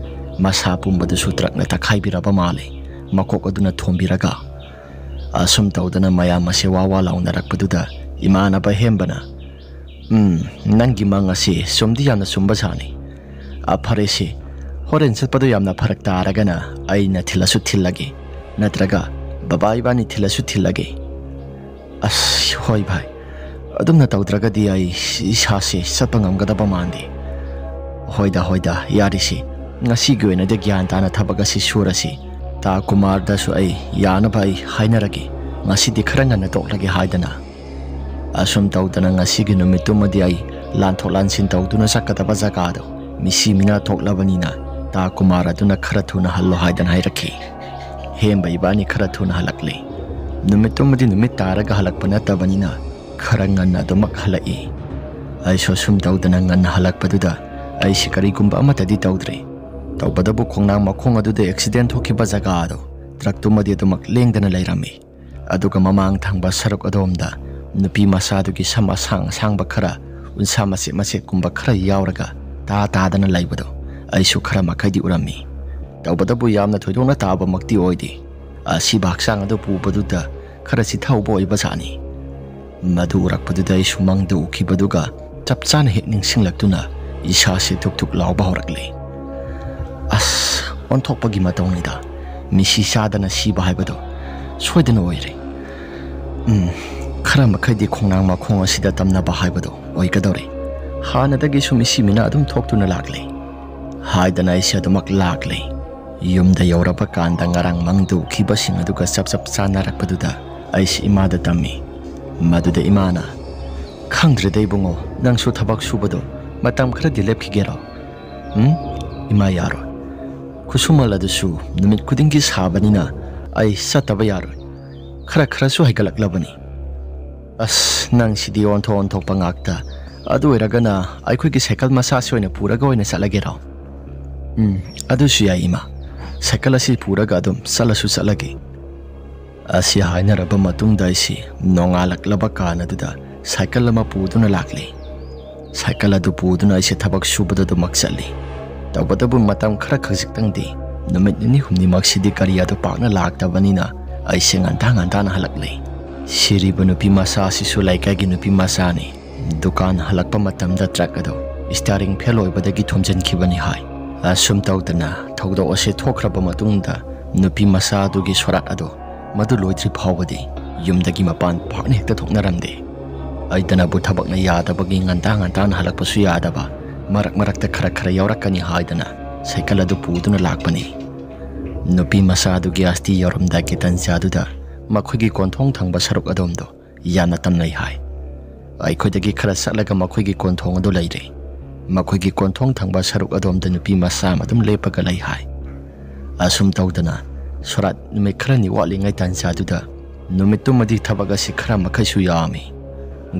ꯃꯁꯥ ꯄꯨꯝꯕꯗꯨꯁꯨ ꯇ꯭ꯔꯛꯅ ꯇꯛꯈꯥꯏꯕꯤꯔꯕ ꯃꯥꯜꯂꯦ, ꯃꯀꯣꯛ ꯑꯗꯨꯅ ꯊꯣꯝꯕꯤꯔꯒ꯫ ꯑꯁꯨꯝ ꯇꯧꯗꯅ ꯃꯌꯥꯝ ꯑꯁꯤ ꯋꯥ ꯋꯥ ꯂꯥꯎꯅꯔꯛꯄꯗꯨꯗ ꯏꯃꯥꯟꯅꯕ ꯍꯦꯝꯕꯅ, "ꯎꯝ, ꯅꯪꯒꯤ ꯃꯪ ꯑꯁꯤ ꯆꯨꯝꯗꯤ ꯌꯥꯝꯅ ꯆꯨꯝꯕ ꯖꯥꯠꯅꯤ꯫ ꯑ, ꯐꯔꯦꯁꯦ, ꯍꯣꯔꯦꯟ ꯆꯠꯄꯗꯣ ꯌꯥꯝꯅ ꯐꯔꯛ ꯇꯥꯔꯒꯅ ꯑꯩꯅ ꯊꯤꯜꯂꯁꯨ ꯊꯤꯜꯂꯒꯦ, ꯅꯠꯇ꯭ꯔꯒ ꯕꯕꯥ ꯏꯕꯥꯅꯤ ꯊꯤꯜꯂꯁꯨ ꯊꯤꯜꯂꯒꯦ꯫" "ꯑꯁ, ꯍꯣꯏ ꯚꯥꯏ, ꯑꯗꯨꯝꯅ ꯇꯧꯗ꯭ꯔꯒꯗꯤ ꯑꯩ ꯏꯁꯥꯁꯦ ꯆꯠꯄ ꯉꯝꯒꯗꯕ ꯃꯥꯟꯗꯦ꯫ "ꯍꯣꯏꯗ, ꯍꯣꯏꯗ, ꯌꯥꯔꯤꯁꯤ꯫ ꯉꯁꯤꯒꯤ ꯑꯣꯏꯅꯗꯤ ꯒ꯭ꯌꯥꯟ ꯇꯥꯅ ꯊꯕꯛ ꯑꯁꯤ ꯁꯨꯔꯁꯤ꯫ ꯇꯥ ꯀꯨꯃꯥꯔꯗꯁꯨ ꯑꯩ ꯌꯥꯅꯕ ꯑꯩ ꯍꯥꯏꯅꯔꯒꯦ꯫ ꯉꯁꯤꯗꯤ ꯈꯔ ꯉꯟꯅ ꯇꯣꯛꯂꯒꯦ" ꯍꯥꯏꯗꯅ ꯑꯁꯨꯝ ꯇꯧꯗꯅ ꯉꯁꯤꯒꯤ ꯅꯨꯃꯤꯠꯇꯨꯃꯗꯤ ꯑꯩ ꯂꯥꯟꯊꯣꯛ ꯂꯥꯟꯁꯤꯟ ꯇꯧꯗꯨꯅ ꯆꯠꯀꯗꯕ ꯖꯒꯥꯗꯣ ꯃꯤꯁꯤ ꯃꯤꯅꯥ ꯊꯣꯛꯂꯕꯅꯤꯅ ꯇꯥ ꯀꯨꯃꯥꯔ ꯑꯗꯨꯅ ꯈꯔ ꯊꯨꯅ ꯍꯜꯂꯣ ꯍꯥꯏꯗꯅ ꯍꯥꯏꯔꯛꯈꯤ꯫ ꯍꯦꯝꯕ ꯏꯕꯥꯅꯤ ꯈꯔ ꯊꯨꯅ ꯍꯜꯂꯛꯂꯦ꯫ ꯅꯨꯃꯤꯠꯇꯨꯃꯗꯤ ꯅꯨꯃꯤꯠ ꯇꯥꯔꯒ ꯍꯜꯂꯛꯄ ꯅꯠꯇꯕꯅꯤꯅ ꯈꯔ ꯉꯟꯅ ꯑꯗꯨꯃꯛ ꯍꯜꯂꯛꯏ꯫ ꯑꯩꯁꯨ ꯑꯁꯨꯝ ꯇꯧꯗꯅ ꯉꯟꯅ ꯍꯜꯂꯛꯄꯗꯨꯗ ꯑꯩꯁꯤ ꯀꯔꯤꯒꯨꯝꯕ ꯑꯃꯠꯇꯗꯤ ꯇꯧꯗ꯭ꯔꯦ꯫ ꯇꯧꯕꯇꯕꯨ ꯈꯣꯡꯅꯥꯡ ꯃꯈꯣꯡ ꯑꯗꯨꯗ ꯑꯦꯛꯁꯤꯗꯦꯟ ꯊꯣꯛꯈꯤꯕ ꯖꯒꯥ ꯑꯗꯨ ꯇ꯭ꯔꯛꯇꯨꯃꯗꯤ ꯑꯗꯨꯃꯛ ꯂꯦꯡꯗꯅ ꯂꯩꯔꯝꯃꯤ꯫ ꯑꯗꯨꯒ ꯃꯃꯥꯡ ꯊꯪꯕ ꯁꯔꯨꯛ ꯑꯗꯣꯝꯗ ꯅꯨꯄꯤ ꯃꯆꯥꯗꯨꯒꯤ ꯁꯝ ꯑꯁꯥꯡ ꯑꯁꯥꯡꯕ ꯈꯔ, ꯎꯟꯁꯥ ꯃꯆꯦꯠ ꯃꯆꯦꯠꯀꯨꯝꯕ ꯈꯔ ꯌꯥꯎꯔꯒ ꯇꯥ ꯇꯥꯗꯅ ꯂꯩꯕꯗꯣ ꯑꯩꯁꯨ ꯈꯔ ꯃꯈꯩꯗꯤ ꯎꯔꯝꯃꯤ꯫ ꯇꯧꯕꯇꯕꯨ ꯌꯥꯝꯅ ꯊꯣꯏꯗꯣꯛꯅ ꯇꯥꯕꯃꯛꯇꯤ ꯑꯣꯏꯗꯦ꯫ ꯑꯁꯤꯕ ꯍꯛꯆꯥꯡ ꯑꯗꯨ ꯄꯨꯕꯗꯨꯗ ꯈꯔ ꯆꯤꯊꯍꯧꯕ ꯑꯣꯏꯕꯖꯥꯠꯅꯤ꯫ ꯃꯗꯨ ꯎꯔꯛꯄꯗꯨꯗ ꯑꯩꯁꯨ ꯃꯪꯗ ꯎꯈꯤꯕꯗꯨꯒ ꯆꯞ ꯆꯥꯅ ꯍꯦꯛ ꯅꯤꯡꯁꯤꯡꯂꯛꯇꯨꯅ ꯏꯁꯥꯁꯦ ꯊꯨꯛ ꯊꯨꯛ ꯂꯥꯎꯕ ꯍꯧꯔꯛꯂꯦ꯫ ꯑꯁ, ꯑꯣꯟꯊꯣꯛꯄꯒꯤ ꯃꯇꯧꯅꯤꯗ꯫ ꯃꯤꯁꯤ ꯆꯥꯗꯅ ꯁꯤꯕ ꯍꯥꯏꯕꯗꯣ ꯁꯣꯏꯗꯅ ꯑꯣꯏꯔꯦ꯫ ꯎꯝ, ꯈꯔ ꯃꯈꯩꯗꯤ ꯈꯣꯡꯅꯥꯡ ꯃꯈꯣꯡ ꯑꯁꯤꯗ ꯇꯝꯅꯕ ꯍꯥꯏꯕꯗꯣ ꯑꯣꯏꯒꯗꯧꯔꯦ꯫ ꯍꯥꯟꯅꯗꯒꯤꯁꯨ ꯃꯤꯁꯤ ꯃꯤꯅ ꯑꯗꯨꯝ ꯊꯣꯛꯇꯨꯅ ꯂꯥꯛꯂꯦ ꯍꯥꯏꯗꯅ ꯑꯩꯁꯦ ꯑꯗꯨꯃꯛ ꯂꯥꯛꯂꯦ꯫ ꯌꯨꯝꯗ ꯌꯧꯔꯕ ꯀꯥꯟꯗ ꯉꯔꯥꯡ ꯃꯪꯗ ꯎꯈꯤꯕꯁꯤꯡ ꯑꯗꯨꯒ ꯆꯞ ꯆꯞ ꯆꯥꯟꯅꯔꯛꯄꯗꯨꯗ ꯑꯩꯁꯤ ꯏꯃꯥꯗ ꯇꯝꯃꯤ꯫ ꯃꯗꯨꯗ ꯏꯃꯥꯅ, "ꯈꯪꯗ꯭ꯔꯦꯗ ꯏꯕꯨꯡꯉꯣ, ꯅꯪꯁꯨ ꯊꯕꯛ ꯁꯨꯕꯗꯣ ꯃꯇꯝ ꯈꯔꯗꯤ ꯂꯦꯞꯈꯤꯒꯦꯔꯣ?" "ꯎꯝ, ꯏꯃꯥ, ꯌꯥꯔꯣꯏ꯫ ꯈꯨꯠꯁꯨꯃꯜ ꯑꯗꯨꯁꯨ ꯅꯨꯃꯤꯠ ꯈꯨꯗꯤꯡꯒꯤ ꯁꯥꯕꯅꯤꯅ ꯑꯩ ꯆꯠꯇꯕ ꯌꯥꯔꯣꯏ꯫ ꯈꯔ ꯈꯔꯁꯨ ꯍꯩꯒꯠꯂꯛꯂꯕꯅꯤ꯫" "ꯑꯁ, ꯅꯪꯁꯤꯗꯤ ꯑꯣꯟꯊꯣꯛ ꯑꯣꯟꯊꯣꯛꯄ ꯉꯥꯛꯇ꯫ ꯑꯗꯨ ꯑꯣꯏꯔꯒꯅ ꯑꯩꯈꯣꯏꯒꯤ ꯁꯥꯏꯀꯜ ꯃꯆꯥꯁꯤ ꯑꯣꯏꯅ ꯄꯨꯔꯒ ꯑꯣꯏꯅ ꯆꯠꯂꯒꯦꯔꯣ?" "ꯎꯝ, ꯑꯗꯨꯁꯨ ꯌꯥꯏ ꯏꯃꯥ꯫ ꯁꯥꯏꯀꯜ ꯑꯁꯤ ꯄꯨꯔꯒ ꯑꯗꯨꯝ ꯆꯠꯂꯁꯨ ꯆꯠꯂꯒꯦ꯫" ꯑꯁꯤ ꯍꯥꯏꯅꯔꯕ ꯃꯇꯨꯡꯗ ꯑꯩꯁꯤ ꯅꯣꯡꯉꯥꯜꯂꯛꯂꯕ ꯀꯥꯟ ꯑꯗꯨꯗ ꯁꯥꯏꯀꯜ ꯑꯃ ꯄꯨꯗꯨꯅ ꯂꯥꯛꯂꯦ꯫ ꯁꯥꯏꯀꯜ ꯑꯗꯨ ꯄꯨꯗꯨꯅ ꯑꯩꯁꯦ ꯊꯕꯛ ꯁꯨꯕꯗ ꯑꯗꯨꯃꯛ ꯆꯠꯂꯤ꯫ ꯇꯧꯕꯇꯕꯨ ꯃꯇꯝ ꯈꯔ ꯈꯖꯤꯛꯇꯪꯗꯤ, ꯅꯨꯃꯤꯠ ꯅꯤꯅꯤ ꯍꯨꯝꯅꯤꯃꯛꯁꯤꯗꯤ ꯒꯥꯔꯤ ꯑꯗꯨ ꯄꯥꯛꯅ ꯂꯥꯛꯇꯕꯅꯤꯅ ꯑꯩꯁꯦ ꯉꯟꯇꯥ ꯉꯟꯇꯥꯅ ꯍꯜꯂꯛꯂꯦ꯫ ꯁꯤꯔꯤꯕ ꯅꯨꯄꯤ ꯃꯆꯥ ꯑꯁꯤꯁꯨ ꯂꯩꯀꯥꯏꯒꯤ ꯅꯨꯄꯤ ꯃꯆꯥꯅꯤ꯫ ꯗꯨꯀꯥꯟ ꯍꯜꯂꯛꯄ ꯃꯇꯝꯗ ꯇ꯭ꯔꯛ ꯑꯗꯨ ꯁ꯭ꯇꯤꯌꯥꯔꯤꯡ ꯐꯦꯜ ꯑꯣꯏꯕꯗꯒꯤ ꯊꯣꯝꯖꯤꯟꯈꯤꯕꯅꯤ ꯍꯥꯏ꯫ ꯑꯁꯨꯝ ꯇꯧꯗꯅ ꯊꯧꯗꯣꯛ ꯑꯁꯤ ꯊꯣꯛꯈ꯭ꯔꯕ ꯃꯇꯨꯡꯗ ꯅꯨꯄꯤ ꯃꯆꯥ ꯑꯗꯨꯒꯤ ꯁꯣꯔꯥꯠ ꯑꯗꯨ ꯃꯗꯨ ꯂꯣꯏꯗ꯭ꯔꯤ ꯐꯥꯎꯕꯗꯤ ꯌꯨꯝꯗꯒꯤ ꯃꯄꯥꯟ ꯄꯥꯛꯅ ꯍꯦꯛꯇ ꯊꯣꯛꯅꯔꯝꯗꯦ꯫ ꯑꯩꯗꯅꯕꯨ ꯊꯕꯛꯅ ꯌꯥꯗꯕꯒꯤ ꯉꯟꯇꯥ ꯉꯟꯇꯥꯅ ꯍꯜꯂꯛꯄꯁꯨ ꯌꯥꯗꯕ, ꯃꯔꯛ ꯃꯔꯛꯇ ꯈꯔ ꯈꯔ ꯌꯥꯎꯔꯛꯀꯅꯤ ꯍꯥꯏꯗꯅ ꯁꯥꯏꯀꯜ ꯑꯗꯨ ꯄꯨꯗꯨꯅ ꯂꯥꯛꯄꯅꯤ꯫ ꯅꯨꯄꯤ ꯃꯆꯥ ꯑꯗꯨ ꯒ꯭ꯌꯥꯁꯇꯤ ꯌꯧꯔꯝꯗꯥꯏꯒꯤ ꯇꯟꯖꯥꯗꯨꯗ ꯃꯈꯣꯏꯒꯤ ꯀꯣꯟꯊꯣꯡ ꯊꯪꯕ ꯁꯔꯨꯛ ꯑꯗꯣꯝꯗꯣ ꯌꯥꯝꯅ ꯇꯝꯅꯩ ꯍꯥꯏ꯫ ꯑꯩꯈꯣꯏꯗꯒꯤ ꯈꯔ ꯆꯠꯂꯒ ꯃꯈꯣꯏꯒꯤ ꯀꯣꯟꯊꯣꯡ ꯑꯗꯨ ꯂꯩꯔꯦ꯫ ꯃꯈꯣꯏꯒꯤ ꯀꯣꯟꯊꯣꯡ ꯊꯪꯕ ꯁꯔꯨꯛ ꯑꯗꯣꯝꯗ ꯅꯨꯄꯤ ꯃꯆꯥ ꯑꯃ ꯑꯗꯨꯝ ꯂꯦꯞꯄꯒ ꯂꯩ ꯍꯥꯏ꯫ ꯑꯁꯨꯝ ꯇꯧꯗꯅ ꯁꯣꯔꯥꯠ ꯅꯨꯃꯤꯠ ꯈꯔꯅꯤ ꯋꯥꯠꯂꯤꯉꯩ ꯇꯥꯟꯖꯥꯗꯨꯗ ꯅꯨꯃꯤꯠꯇꯨꯃꯗꯤ ꯊꯕꯛ ꯑꯁꯤ ꯈꯔ ꯃꯈꯩꯁꯨ ꯌꯥꯝꯃꯤ꯫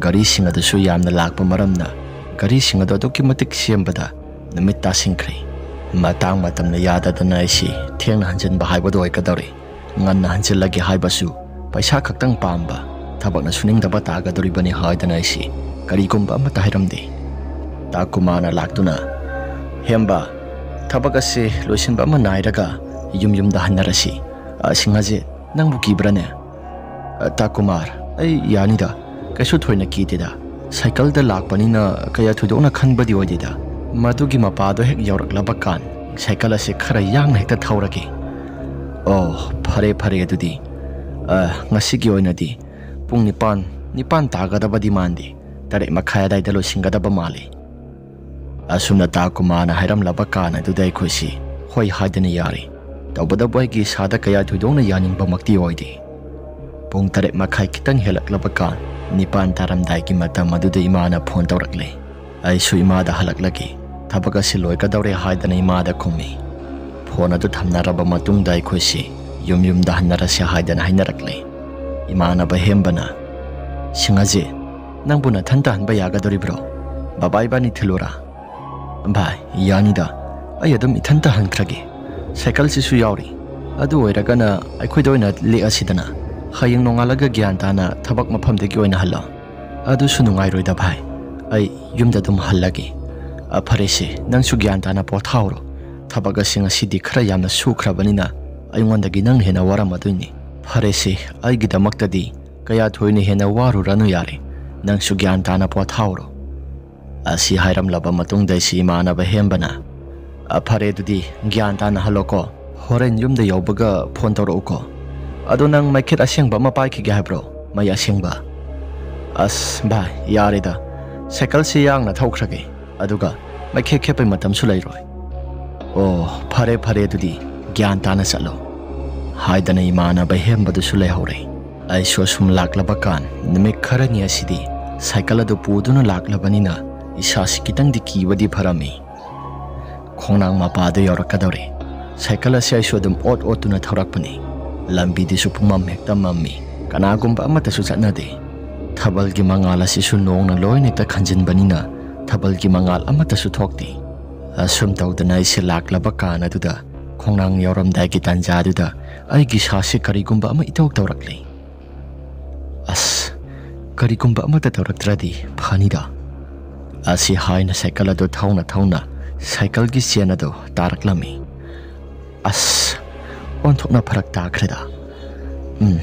ꯒꯥꯔꯤꯁꯤꯡ ꯑꯗꯨꯁꯨ ꯌꯥꯝꯅ ꯂꯥꯛꯄ ꯃꯔꯝꯅ ꯒꯥꯔꯤꯁꯤꯡ ꯑꯗꯨ ꯑꯗꯨꯛꯀꯤ ꯃꯇꯤꯛ ꯁꯦꯝꯕꯗ ꯅꯨꯃꯤꯠ ꯇꯥꯁꯤꯟꯈ꯭ꯔꯦ꯫ ꯃꯇꯥꯡ ꯃꯇꯝꯅ ꯌꯥꯗꯗꯅ ꯑꯩꯁꯤ ꯊꯦꯡꯅ ꯍꯟꯖꯤꯟꯕ ꯍꯥꯏꯕꯗꯨ ꯑꯣꯏꯒꯗꯧꯔꯦ꯫ ꯉꯟꯅ ꯍꯟꯖꯤꯜꯂꯒꯦ ꯍꯥꯏꯕꯁꯨ ꯄꯩꯁꯥ ꯈꯛꯇꯪ ꯄꯥꯝꯕ, ꯊꯕꯛꯅ ꯁꯨꯅꯤꯡꯗꯕ ꯇꯥꯒꯗꯧꯔꯤꯕꯅꯤ ꯍꯥꯏꯗꯅ ꯑꯩꯁꯤ ꯀꯔꯤꯒꯨꯝꯕ ꯑꯃꯠꯇ ꯍꯥꯏꯔꯝꯗꯦ꯫ ꯇꯥꯀꯨꯃꯥꯔꯅ ꯂꯥꯛꯇꯨꯅ, "ꯍꯦꯝꯕ, ꯊꯕꯛ ꯑꯁꯤ ꯂꯣꯏꯁꯤꯟꯕ ꯑꯃ ꯅꯥꯏꯔꯒ ꯌꯨꯝ ꯌꯨꯝꯗ ꯍꯟꯅꯔꯁꯤ꯫ ꯑ, ꯁꯤꯡꯍꯖꯤꯠ, ꯅꯪꯕꯨ ꯀꯤꯕ꯭ꯔꯥꯅꯦ?" "ꯑ, ꯇꯥꯀꯨꯃꯥꯔ, ꯑꯩ ꯌꯥꯅꯤꯗ, ꯀꯩꯁꯨ ꯊꯣꯏꯅ ꯀꯤꯗꯦꯗ꯫ ꯁꯥꯏꯀꯜꯗ ꯂꯥꯛꯄꯅꯤꯅ ꯀꯌꯥ ꯊꯣꯏꯗꯣꯛꯅ ꯈꯟꯕꯗꯤ ꯑꯣꯏꯗꯦꯗ꯫ ꯃꯗꯨꯒꯤ ꯃꯄꯥꯗꯣ ꯍꯦꯛ ꯌꯧꯔꯛꯂꯕ ꯀꯥꯟ ꯁꯥꯏꯀꯜ ꯑꯁꯤ ꯈꯔ ꯌꯥꯡꯅ ꯍꯦꯛꯇ ꯊꯧꯔꯒꯦ꯫" "ꯑꯣ, ꯐꯔꯦ, ꯐꯔꯦ ꯑꯗꯨꯗꯤ꯫ ꯑ, ꯉꯁꯤꯒꯤ ꯑꯣꯏꯅꯗꯤ ꯄꯨꯡ ꯅꯤꯄꯥꯟ, ꯅꯤꯄꯥꯟ ꯇꯥꯒꯗꯕꯗꯤ ꯃꯥꯟꯗꯦ꯫ ꯇꯔꯦꯠ ꯃꯈꯥꯏ ꯑꯗꯥꯏꯗ ꯂꯣꯏꯁꯤꯟꯒꯗꯕ ꯃꯥꯜꯂꯤ꯫" ꯑꯁꯨꯝꯅ ꯇꯥꯀꯨꯃꯥꯔꯅ ꯍꯥꯏꯔꯝꯂꯕ ꯀꯥꯟ ꯑꯗꯨꯗ ꯑꯩꯈꯣꯏꯁꯤ ꯍꯣꯏ ꯍꯥꯏꯗꯅ ꯌꯥꯔꯦ꯫ ꯇꯧꯕꯇꯕꯨ ꯑꯩꯒꯤ ꯏꯁꯥꯗ ꯀꯌꯥ ꯊꯣꯏꯗꯣꯛꯅ ꯌꯥꯅꯤꯡꯕꯃꯛꯇꯤ ꯑꯣꯏꯗꯦ꯫ ꯄꯨꯡ ꯇꯔꯦꯠ ꯃꯈꯥꯏ ꯈꯤꯇꯪ ꯍꯦꯜꯂꯛꯂꯕ ꯀꯥꯟ, ꯅꯤꯄꯥꯟ ꯇꯥꯔꯝꯗꯥꯏꯒꯤ ꯃꯇꯝ ꯑꯗꯨꯗ ꯏꯃꯥꯅ ꯐꯣꯟ ꯇꯧꯔꯛꯂꯦ꯫ ꯑꯩꯁꯨ ꯏꯃꯥꯗ ꯍꯜꯂꯛꯂꯒꯦ, ꯊꯕꯛ ꯑꯁꯤ ꯂꯣꯏꯒꯗꯧꯔꯦ ꯍꯥꯏꯗꯅ ꯏꯃꯥꯗ ꯈꯨꯝꯃꯤ꯫ ꯐꯣꯟ ꯑꯗꯨ ꯊꯝꯅꯔꯕ ꯃꯇꯨꯡꯗ ꯑꯩꯈꯣꯏꯁꯤ ꯌꯨꯝ ꯌꯨꯝꯗ ꯍꯟꯅꯔꯁꯤ ꯍꯥꯏꯗꯅ ꯍꯥꯏꯅꯔꯛꯂꯦ꯫ ꯏꯃꯥꯟꯅꯕ ꯍꯦꯝꯕꯅ, "ꯁꯤꯡꯍꯖꯤꯠ, ꯅꯪꯕꯨ ꯅꯊꯟꯇ ꯍꯟꯕ ꯌꯥꯒꯗꯧꯔꯤꯕ꯭ꯔꯣ? ꯕꯕꯥ ꯏꯕꯥꯅꯤ ꯊꯤꯜꯂꯨꯔꯥ?" "ꯚꯥꯏ, ꯌꯥꯅꯤꯗ꯫ ꯑꯩ ꯑꯗꯨꯝ ꯏꯊꯟꯇ ꯍꯟꯈ꯭ꯔꯒꯦ꯫ ꯁꯥꯏꯀꯜꯁꯤꯁꯨ ꯌꯥꯎꯔꯤ꯫ ꯑꯗꯨ ꯑꯣꯏꯔꯒꯅ ꯑꯩꯈꯣꯏꯗ ꯑꯣꯏꯅ ꯂꯦꯛꯑꯁꯤꯗꯅ꯫ ꯍꯌꯦꯡ ꯅꯣꯡꯉꯥꯜꯂꯒ ꯒ꯭ꯌꯥꯟ ꯇꯥꯅ ꯊꯕꯛ ꯃꯐꯝꯗꯒꯤ ꯑꯣꯏꯅ ꯍꯜꯂꯣ꯫" "ꯑꯗꯨꯁꯨ ꯅꯨꯡꯉꯥꯏꯔꯣꯏꯗ ꯚꯥꯏ꯫ ꯑꯩ ꯌꯨꯝꯗ ꯑꯗꯨꯝ ꯍꯜꯂꯒꯦ꯫" "ꯑ, ꯐꯔꯦꯁꯦ, ꯅꯪꯁꯨ ꯒ꯭ꯌꯥꯟ ꯇꯥꯅ ꯄꯣꯊꯥꯍꯧꯔꯣ꯫ ꯊꯕꯛ ꯑꯁꯤ ꯉꯁꯤꯗꯤ ꯈꯔ ꯌꯥꯝꯅ ꯁꯨꯈ꯭ꯔꯕꯅꯤꯅ ꯑꯩꯉꯣꯟꯗꯒꯤ ꯅꯪꯅ ꯍꯦꯟꯅ ꯋꯥꯔꯝꯃꯗꯣꯏꯅꯤ꯫ ꯐꯔꯦꯁꯦ, ꯑꯩꯒꯤꯗꯃꯛꯇꯗꯤ ꯀꯌꯥ ꯊꯣꯏꯅ ꯍꯦꯟꯅ ꯋꯥꯔꯨꯔꯅꯨ ꯌꯥꯔꯦ꯫ ꯅꯪꯁꯨ ꯒ꯭ꯌꯥꯟ ꯇꯥꯅ ꯄꯣꯊꯥꯍꯧꯔꯣ꯫" ꯑꯁꯤ ꯍꯥꯏꯔꯝꯂꯕ ꯃꯇꯨꯡꯗ ꯑꯩꯁꯤ ꯏꯃꯥꯟꯅꯕ ꯍꯦꯝꯕꯅ, "ꯑ, ꯐꯔꯦ ꯑꯗꯨꯗꯤ, ꯒ꯭ꯌꯥꯟ ꯇꯥꯅ ꯍꯜꯂꯣꯀꯣ꯫ ꯍꯣꯔꯦꯟ ꯌꯨꯝꯗ ꯌꯧꯕꯒ ꯐꯣꯟ ꯇꯧꯔꯛꯎꯀꯣ꯫ ꯑꯗꯣ ꯅꯪ ꯃꯩꯈꯦꯠ ꯑꯁꯦꯡꯕ ꯑꯃ ꯄꯥꯏꯈꯤꯒꯦ ꯍꯥꯏꯕ꯭ꯔꯣ? ꯃꯩ ꯑꯁꯦꯡꯕ?" "ꯑꯁ ꯚꯥꯏ, ꯌꯥꯔꯦꯗ꯫ ꯁꯥꯏꯀꯜꯁꯤ ꯌꯥꯡꯅ ꯊꯧꯈ꯭ꯔꯒꯦ꯫ ꯑꯗꯨꯒ ꯃꯩꯈꯦꯠ ꯈꯦꯠꯄꯩ ꯃꯇꯝꯁꯨ ꯂꯩꯔꯣꯏ꯫ "ꯑꯣ, ꯐꯔꯦ ꯐꯔꯦ, ꯑꯗꯨꯗꯤ ꯒ꯭ꯌꯥꯟ ꯇꯥꯅ ꯆꯠꯂꯣ" ꯍꯥꯏꯗꯅ ꯏꯃꯥꯟꯅꯕ ꯍꯦꯝꯕꯗꯨꯁꯨ ꯂꯩꯍꯧꯔꯦ꯫ ꯑꯩꯁꯨ ꯑꯁꯨꯝ ꯂꯥꯛꯂꯕ ꯀꯥꯟ ꯅꯨꯃꯤꯠ ꯈꯔꯅꯤ ꯑꯁꯤꯗꯤ ꯁꯥꯏꯀꯜ ꯑꯗꯨ ꯄꯨꯗꯨꯅ ꯂꯥꯛꯂꯕꯅꯤꯅ ꯏꯁꯥꯁꯤ ꯈꯤꯇꯪꯗꯤ ꯀꯤꯕꯗꯤ ꯐꯔꯝꯃꯤ꯫ ꯈꯣꯡꯅꯥꯡ ꯃꯄꯥꯗꯨ ꯌꯧꯔꯛꯀꯗꯧꯔꯦ꯫ ꯁꯥꯏꯀꯜ ꯑꯁꯤ ꯑꯩꯁꯨ ꯑꯗꯨꯝ ꯑꯣꯠ ꯑꯣꯠꯇꯨꯅ ꯊꯧꯔꯛꯄꯅꯤ꯫ ꯂꯝꯕꯤꯗꯨꯁꯨ ꯄꯨꯝꯃꯝ ꯍꯦꯛꯇ ꯃꯝꯃꯤ꯫ ꯀꯅꯥꯒꯨꯝꯕ ꯑꯃꯠꯇꯁꯨ ꯆꯠꯅꯗꯦ꯫ ꯊꯥꯕꯜꯒꯤ ꯃꯉꯥꯜ ꯑꯁꯤꯁꯨ ꯅꯣꯡꯅ ꯂꯣꯏꯅ ꯍꯦꯛꯇ ꯈꯟꯖꯤꯟꯕꯅꯤꯅ ꯊꯥꯕꯜꯒꯤ ꯃꯉꯥꯜ ꯑꯃꯠꯇꯁꯨ ꯊꯣꯛꯇꯦ꯫ ꯑꯁꯨꯝ ꯇꯧꯗꯅ ꯑꯩꯁꯦ ꯂꯥꯛꯂꯕ ꯀꯥꯟ ꯑꯗꯨꯗ ꯈꯣꯡꯅꯥꯡ ꯌꯧꯔꯝꯗꯥꯏꯒꯤ ꯇꯥꯟꯖꯥꯗꯨꯗ ꯑꯩꯒꯤ ꯏꯁꯥꯁꯤ ꯀꯔꯤꯒꯨꯝꯕ ꯑꯃ ꯏꯇꯧ ꯇꯧꯔꯛꯂꯦ꯫ "ꯑꯁ, ꯀꯔꯤꯒꯨꯝꯕ ꯑꯃꯠꯇ ꯇꯧꯔꯛꯇ꯭ꯔꯗꯤ ꯐꯅꯤꯗ" ꯑꯁꯤ ꯍꯥꯏꯅ ꯁꯥꯏꯀꯜ ꯑꯗꯨ ꯊꯧꯅ ꯊꯧꯅ ꯁꯥꯏꯀꯜꯒꯤ ꯆꯦꯟ ꯑꯗꯨ ꯇꯥꯔꯛꯂꯝꯃꯤ꯫ "ꯑꯁ, ꯑꯣꯟꯊꯣꯛꯅ ꯐꯔꯛ ꯇꯥꯈ꯭ꯔꯦꯗ꯫ ꯎꯝ,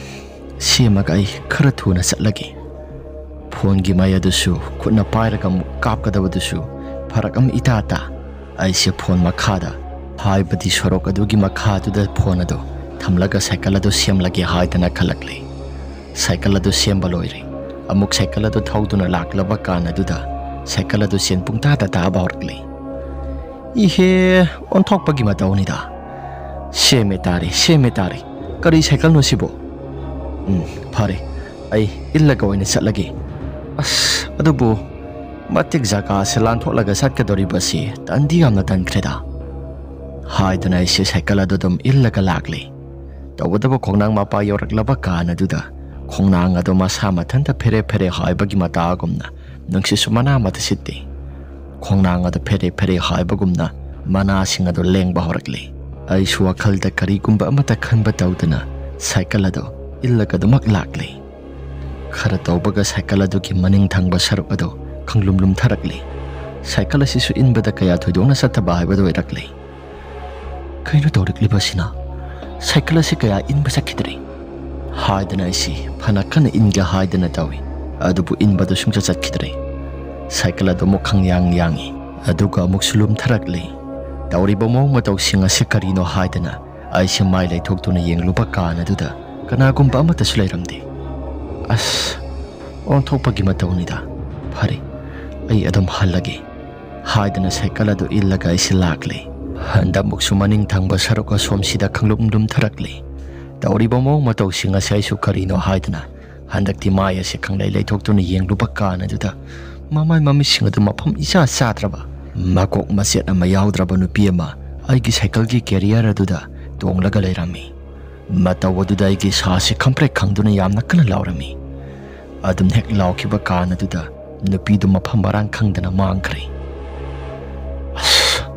ꯁꯦꯝꯃꯒ ꯑꯩ ꯈꯔ ꯊꯨꯅ ꯆꯠꯂꯒꯦ"꯫ ꯐꯣꯟꯒꯤ ꯃꯩ ꯑꯗꯨꯁꯨ ꯈꯨꯠꯅ ꯄꯥꯏꯔꯒ ꯑꯃꯨꯛ ꯀꯥꯞꯀꯗꯕꯗꯨꯁꯨ ꯐꯔꯛ ꯑꯃ ꯏꯇꯥ ꯇꯥ꯫ ꯑꯩꯁꯦ ꯐꯣꯟ ꯃꯈꯥꯗ, ꯍꯥꯏꯕꯗꯤ ꯁꯣꯔꯣꯛ ꯑꯗꯨꯒꯤ ꯃꯈꯥꯗꯨꯗ ꯐꯣꯟ ꯑꯗꯨ ꯊꯝꯂꯒ ꯁꯥꯏꯀꯜ ꯑꯗꯨ ꯁꯦꯝꯂꯒꯦ ꯍꯥꯏꯗꯅ ꯈꯜꯂꯛꯂꯦ꯫ ꯁꯥꯏꯀꯜ ꯑꯗꯨ ꯁꯦꯝꯕ ꯂꯣꯏꯔꯦ꯫ ꯑꯃꯨꯛ ꯁꯥꯏꯀꯜ ꯑꯗꯨ ꯊꯧꯗꯨꯅ ꯂꯥꯛꯂꯕ ꯀꯥꯟ ꯑꯗꯨꯗ ꯁꯥꯏꯀꯜ ꯑꯗꯨ ꯆꯦꯟ ꯄꯨꯡꯇꯥꯗ ꯇꯥꯕ ꯍꯧꯔꯛꯂꯦ꯫ "ꯏꯍꯦ, ꯑꯣꯟꯊꯣꯛꯄꯒꯤ ꯃꯇꯧꯅꯤꯗ꯫ ꯁꯦꯝꯃꯦ ꯇꯥꯔꯦ, ꯁꯦꯝꯃꯦ ꯇꯥꯔꯦ꯫ ꯀꯔꯤ ꯁꯥꯏꯀꯜꯅꯣ ꯁꯤꯕꯣ? ꯎꯝ, ꯐꯔꯦ, ꯑꯩ ꯏꯜꯂꯒ ꯑꯣꯏꯅ ꯆꯠꯂꯒꯦ꯫ ꯑꯁ, ꯑꯗꯨꯕꯨ ꯃꯇꯤꯛ ꯖꯒꯥꯁꯦ ꯂꯥꯟꯊꯣꯛꯂꯒ ꯆꯠꯀꯗꯧꯔꯤꯕꯁꯤ ꯇꯟꯗꯤ ꯌꯥꯝꯅ ꯇꯟꯈ꯭ꯔꯦꯗ" ꯍꯥꯏꯗꯨꯅ ꯑꯩꯁꯦ ꯁꯥꯏꯀꯜ ꯑꯗꯨ ꯑꯗꯨꯝ ꯏꯜꯂꯒ ꯂꯥꯛꯂꯦ꯫ ꯇꯧꯕꯇꯕꯨ ꯈꯣꯡꯅꯥꯡ ꯃꯄꯥ ꯌꯧꯔꯛꯂꯕ ꯀꯥꯟ ꯑꯗꯨꯗ ꯈꯣꯡꯅꯥꯡ ꯑꯗꯨ ꯃꯁꯥ ꯃꯊꯟꯇ ꯐꯦꯔꯦ ꯐꯦꯔꯦ ꯍꯥꯏꯕꯒꯤ ꯃꯇꯥꯒꯨꯝꯅ ꯅꯨꯡꯁꯤꯠꯁꯨ ꯃꯅꯥ ꯑꯃꯠꯇ ꯁꯤꯠꯇꯦ꯫ ꯈꯣꯡꯅꯥꯡ ꯑꯗꯨ ꯐꯦꯔꯦ ꯐꯦꯔꯦ ꯍꯥꯏꯕꯒꯨꯝꯅ ꯃꯅꯥꯁꯤꯡ ꯑꯗꯨ ꯂꯦꯡꯕ ꯍꯧꯔꯛꯂꯦ꯫ ꯑꯩꯁꯨ ꯋꯥꯈꯜꯗ ꯀꯔꯤꯒꯨꯝꯕ ꯑꯃꯠꯇ ꯈꯟꯕ ꯇꯧꯗꯅ ꯁꯥꯏꯀꯜ ꯑꯗꯨ ꯏꯜꯂꯒ ꯑꯗꯨꯃꯛ ꯂꯥꯛꯂꯦ꯫ ꯈꯔ ꯇꯧꯕꯒ ꯁꯥꯏꯀꯜ ꯑꯗꯨꯒꯤ ꯃꯅꯤꯡ ꯊꯪꯕ ꯁꯔꯨꯛ ꯑꯗꯨ ꯈꯪꯂꯨꯝ ꯂꯨꯝꯊꯔꯛꯂꯦ꯫ ꯁꯥꯏꯀꯜ ꯑꯁꯤꯁꯨ ꯏꯟꯕꯗ ꯀꯌꯥ ꯊꯣꯏꯗꯣꯛꯅ ꯆꯠꯇꯕ ꯍꯥꯏꯕꯗꯨ ꯑꯣꯏꯔꯛꯂꯦ꯫ "ꯀꯩꯅꯣ ꯇꯧꯔꯛꯂꯤꯕꯁꯤꯅ? ꯁꯥꯏꯀꯜ ꯑꯁꯤ ꯀꯌꯥ ꯏꯟꯕ ꯆꯠꯈꯤꯗ꯭ꯔꯦ" ꯍꯥꯏꯗꯅ ꯑꯩꯁꯤ ꯐꯅ ꯀꯟꯅ ꯏꯟꯒꯦ ꯍꯥꯏꯗꯅ ꯇꯧꯏ꯫ ꯑꯗꯨꯕꯨ ꯏꯟꯕꯗꯨ ꯁꯨꯡꯆꯠ ꯆꯠꯈꯤꯗ꯭ꯔꯦ꯫ ꯁꯥꯏꯀꯜ ꯑꯗꯨ ꯑꯃꯨꯛ ꯈꯪꯌꯥꯡ ꯌꯥꯡꯏ, ꯑꯗꯨꯒ ꯑꯃꯨꯛꯁꯨ ꯂꯨꯝꯊꯔꯛꯂꯤ꯫ ꯇꯧꯔꯤꯕ ꯃꯑꯣꯡ ꯃꯇꯧꯁꯤꯡ ꯑꯁꯤ ꯀꯔꯤꯅꯣ ꯍꯥꯏꯗꯅ ꯑꯩꯁꯦ ꯃꯥꯏ ꯂꯩꯊꯣꯛꯇꯨꯅ ꯌꯦꯡꯂꯨꯕ ꯀꯥꯟ ꯑꯗꯨꯗ ꯀꯅꯥꯒꯨꯝꯕ ꯑꯃꯠꯇꯁꯨ ꯂꯩꯔꯝꯗꯦ꯫ "ꯑꯁ, ꯑꯣꯟꯊꯣꯛꯄꯒꯤ ꯃꯇꯧꯅꯤꯗ꯫ ꯐꯔꯦ, ꯑꯩ ꯑꯗꯨꯝ ꯍꯜꯂꯒꯦ" ꯍꯥꯏꯗꯨꯅ ꯁꯥꯏꯀꯜ ꯑꯗꯨ ꯏꯜꯂꯒ ꯑꯩꯁꯦ ꯂꯥꯛꯂꯦ꯫ ꯍꯟꯗꯛꯃꯨꯛꯁꯨ ꯃꯅꯤꯡ ꯊꯪꯕ ꯁꯔꯨꯛ ꯑꯁꯣꯝꯁꯤꯗ ꯈꯪꯂꯨꯝ ꯂꯨꯝꯊꯔꯛꯂꯦ꯫ ꯇꯧꯔꯤꯕ ꯃꯑꯣꯡ ꯃꯇꯧꯁꯤꯡ ꯑꯁꯤ ꯑꯩꯁꯨ ꯀꯔꯤꯅꯣ ꯍꯥꯏꯗꯨꯅ ꯍꯟꯗꯛꯇꯤ ꯃꯥꯏ ꯑꯁꯦ ꯈꯪꯂꯩ ꯂꯩꯊꯣꯛꯇꯨꯅ ꯌꯦꯡꯂꯨꯕ ꯀꯥꯟ ꯑꯗꯨꯗ ꯃꯃꯥꯏ ꯃꯃꯤꯠꯁꯤꯡ ꯑꯗꯨ ꯃꯐꯝ ꯏꯆꯥ ꯆꯥꯗ꯭ꯔꯕ, ꯃꯀꯣꯛ ꯃꯆꯦꯠ ꯑꯃ ꯌꯥꯎꯗ꯭ꯔꯕ ꯅꯨꯄꯤ ꯑꯃ ꯑꯩꯒꯤ ꯁꯥꯏꯀꯜꯒꯤ ꯀꯦꯔꯤꯌꯔ ꯑꯗꯨꯗ ꯇꯣꯡꯂꯒ ꯂꯩꯔꯝꯃꯤ꯫ ꯃꯇꯧ ꯑꯗꯨꯗ ꯑꯩꯒꯤ ꯏꯁꯥꯁꯤ ꯈꯪꯄ꯭ꯔꯦꯛ ꯈꯪꯗꯨꯅ ꯌꯥꯝꯅ ꯀꯟꯅ ꯂꯥꯎꯔꯝꯃꯤ꯫ ꯑꯗꯨꯝ ꯍꯦꯛ ꯂꯥꯎꯈꯤꯕ ꯀꯥꯟ ꯑꯗꯨꯗ ꯅꯨꯄꯤꯗꯨ ꯃꯐꯝ ꯃꯔꯥꯡ ꯈꯪꯗꯅ ꯃꯥꯡꯈ꯭ꯔꯦ꯫ ꯑꯁ,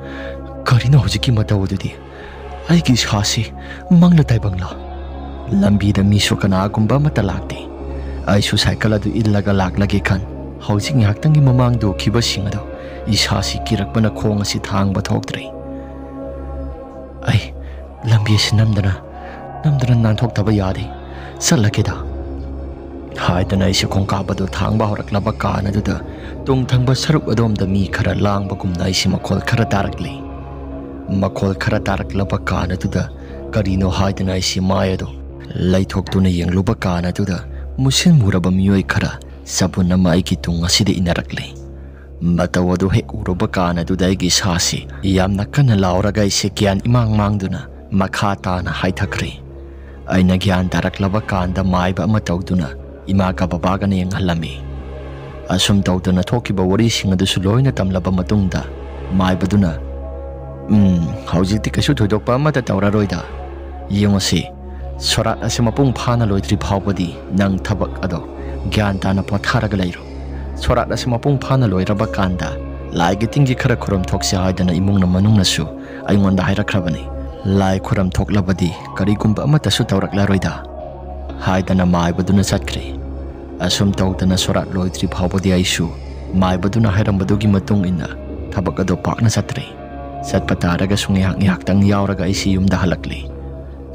ꯀꯔꯤꯅꯣ ꯍꯧꯖꯤꯛꯀꯤ ꯃꯇꯧ ꯑꯗꯨꯗꯤ? ꯑꯩꯒꯤ ꯏꯁꯥꯁꯤ ꯃꯪꯂ ꯇꯥꯏꯕꯪꯂ? ꯂꯝꯕꯤꯗ ꯃꯤꯁꯨ ꯀꯅꯥꯒꯨꯝꯕ ꯑꯃꯠꯇ ꯂꯥꯛꯇꯦ꯫ ꯑꯩꯁꯨ ꯁꯥꯏꯀꯜ ꯑꯗꯨ ꯏꯜꯂꯒ ꯂꯥꯛꯂꯒꯦ ꯈꯟ, ꯍꯧꯖꯤꯛ ꯉꯥꯏꯍꯥꯛꯇꯪꯒꯤ ꯃꯃꯥꯡꯗ ꯎꯈꯤꯕꯁꯤꯡ ꯑꯗꯣ ꯏꯁꯥꯁꯤ ꯀꯤꯔꯛꯄꯅ ꯈꯣꯡ ꯑꯁꯤ ꯊꯥꯡꯕ ꯊꯣꯛꯇ꯭ꯔꯦ꯫ ꯑꯩ ꯂꯝꯕꯤ ꯑꯁꯤ ꯅꯝꯗꯅ, ꯅꯝꯗꯅ ꯅꯥꯟꯊꯣꯛꯇꯕ ꯌꯥꯗꯦ꯫ ꯆꯠꯂꯒꯦꯗ꯫ ꯍꯥꯏꯗꯨꯅ ꯑꯩꯁꯦ ꯈꯣꯡꯀꯥꯞ ꯑꯗꯨ ꯊꯥꯡꯕ ꯍꯧꯔꯛꯂꯕ ꯀꯥꯟ ꯑꯗꯨꯗ ꯇꯨꯡ ꯊꯪꯕ ꯁꯔꯨꯛ ꯑꯗꯣꯝꯗ ꯃꯤ ꯈꯔ ꯂꯥꯡꯕꯒꯨꯝꯅ ꯑꯩꯁꯦ ꯃꯈꯣꯜ ꯈꯔ ꯇꯥꯔꯛꯂꯦ꯫ ꯃꯈꯣꯜ ꯈꯔ ꯇꯥꯔꯛꯂꯕ ꯀꯥꯟ ꯑꯗꯨꯗ ꯀꯔꯤꯅꯣ ꯍꯥꯏꯗꯨꯅ ꯑꯩꯁꯦ ꯃꯥꯏ ꯑꯗꯨ ꯂꯩꯊꯣꯛꯇꯨꯅ ꯌꯦꯡꯂꯨꯕ ꯀꯥꯟ ꯑꯗꯨꯗ ꯃꯨꯁꯤꯟ ꯃꯨꯔꯕ ꯃꯤꯑꯣꯏ ꯈꯔ ꯆꯕꯨꯟ ꯑꯃ ꯑꯩꯒꯤ ꯇꯨꯡ ꯑꯁꯤꯗ ꯏꯟꯅꯔꯛꯂꯦ꯫ ꯃꯇꯧ ꯑꯗꯨ ꯍꯦꯛ ꯎꯔꯨꯕ ꯀꯥꯟ ꯑꯗꯨꯗ ꯑꯩꯒꯤ ꯏꯁꯥꯁꯤ ꯌꯥꯝꯅ ꯀꯟꯅ ꯂꯥꯎꯔꯒ ꯑꯩꯁꯦ ꯒ꯭ꯌꯥꯟ ꯏꯃꯥꯡ ꯃꯥꯡꯗꯨꯅ ꯃꯈꯥ ꯇꯥꯅ ꯍꯥꯏꯊꯈ꯭ꯔꯦ꯫ ꯑꯩꯅ ꯒ꯭ꯌꯥꯟ ꯇꯥꯔꯛꯂꯕ ꯀꯥꯟꯗ ꯃꯥꯏꯕ ꯑꯃ ꯇꯧꯗꯨꯅ ꯏꯃꯥꯒ ꯕꯕꯥꯒꯅ ꯌꯦꯡꯍꯜꯂꯝꯃꯤ꯫ ꯑꯁꯨꯝ ꯇꯧꯗꯅ ꯊꯣꯛꯈꯤꯕ ꯋꯥꯔꯤꯁꯤꯡ ꯑꯗꯨꯁꯨ ꯂꯣꯏꯅ ꯇꯝꯂꯕ ꯃꯇꯨꯡꯗ ꯃꯥꯏꯕꯗꯨꯅ, "ꯎꯝ, ꯍꯧꯖꯤꯛꯇꯤ ꯀꯩꯁꯨ ꯊꯣꯏꯗꯣꯛꯄ ꯑꯃꯠꯇ ꯇꯧꯔꯔꯣꯏꯗ꯫ ꯌꯦꯡꯉꯨꯁꯤ, ꯁꯣꯔꯥꯠ ꯑꯁꯤ ꯃꯄꯨꯡ ꯐꯥꯅ ꯂꯣꯏꯗ꯭ꯔꯤ ꯐꯥꯎꯕꯗꯤ ꯅꯪ ꯊꯕꯛ ꯑꯗꯣ ꯒ꯭ꯌꯥꯟ ꯇꯥꯅ ꯄꯣꯊꯥꯔꯒ ꯂꯩꯔꯣ꯫ ꯁꯣꯔꯥꯠ ꯑꯁꯤ ꯃꯄꯨꯡ ꯐꯥꯅ ꯂꯣꯏꯔꯕ ꯀꯥꯟꯗ ꯂꯥꯏꯒꯤ ꯇꯤꯟꯒꯤ ꯈꯔ ꯈꯨꯔꯨꯝ ꯊꯣꯛꯁꯤ ꯍꯥꯏꯗꯅ ꯏꯃꯨꯡꯅ ꯃꯅꯨꯡꯅꯁꯨ ꯑꯩꯉꯣꯟꯗ ꯍꯥꯏꯔꯛꯈ꯭ꯔꯕꯅꯤ꯫ ꯂꯥꯏ ꯈꯨꯔꯨꯝ ꯊꯣꯛꯂꯕꯗꯤ ꯀꯔꯤꯒꯨꯝꯕ ꯑꯃꯠꯇꯁꯨ ꯇꯧꯔꯛꯂꯔꯣꯏꯗ" ꯍꯥꯏꯗꯅ ꯃꯥꯏꯕꯗꯨꯅ ꯆꯠꯈ꯭ꯔꯦ꯫ ꯑꯁꯨꯝ ꯇꯧꯗꯅ ꯁꯣꯔꯥꯠ ꯂꯣꯏꯗ꯭ꯔꯤ ꯐꯥꯎꯕꯗꯤ ꯑꯩꯁꯨ ꯃꯥꯏꯕꯗꯨꯅ ꯍꯥꯏꯔꯝꯕꯗꯨꯒꯤ ꯃꯇꯨꯡ ꯏꯟꯅ ꯊꯕꯛ ꯑꯗꯨ ꯄꯥꯛꯅ ꯆꯠꯇ꯭ꯔꯦ꯫ ꯆꯠꯄ ꯇꯥꯔꯒꯁꯨ ꯉꯥꯏꯍꯥꯛ ꯉꯥꯏꯍꯥꯛꯇꯪ ꯌꯥꯎꯔꯒ ꯑꯩꯁꯤ ꯌꯨꯝꯗ ꯍꯜꯂꯛꯂꯦ꯫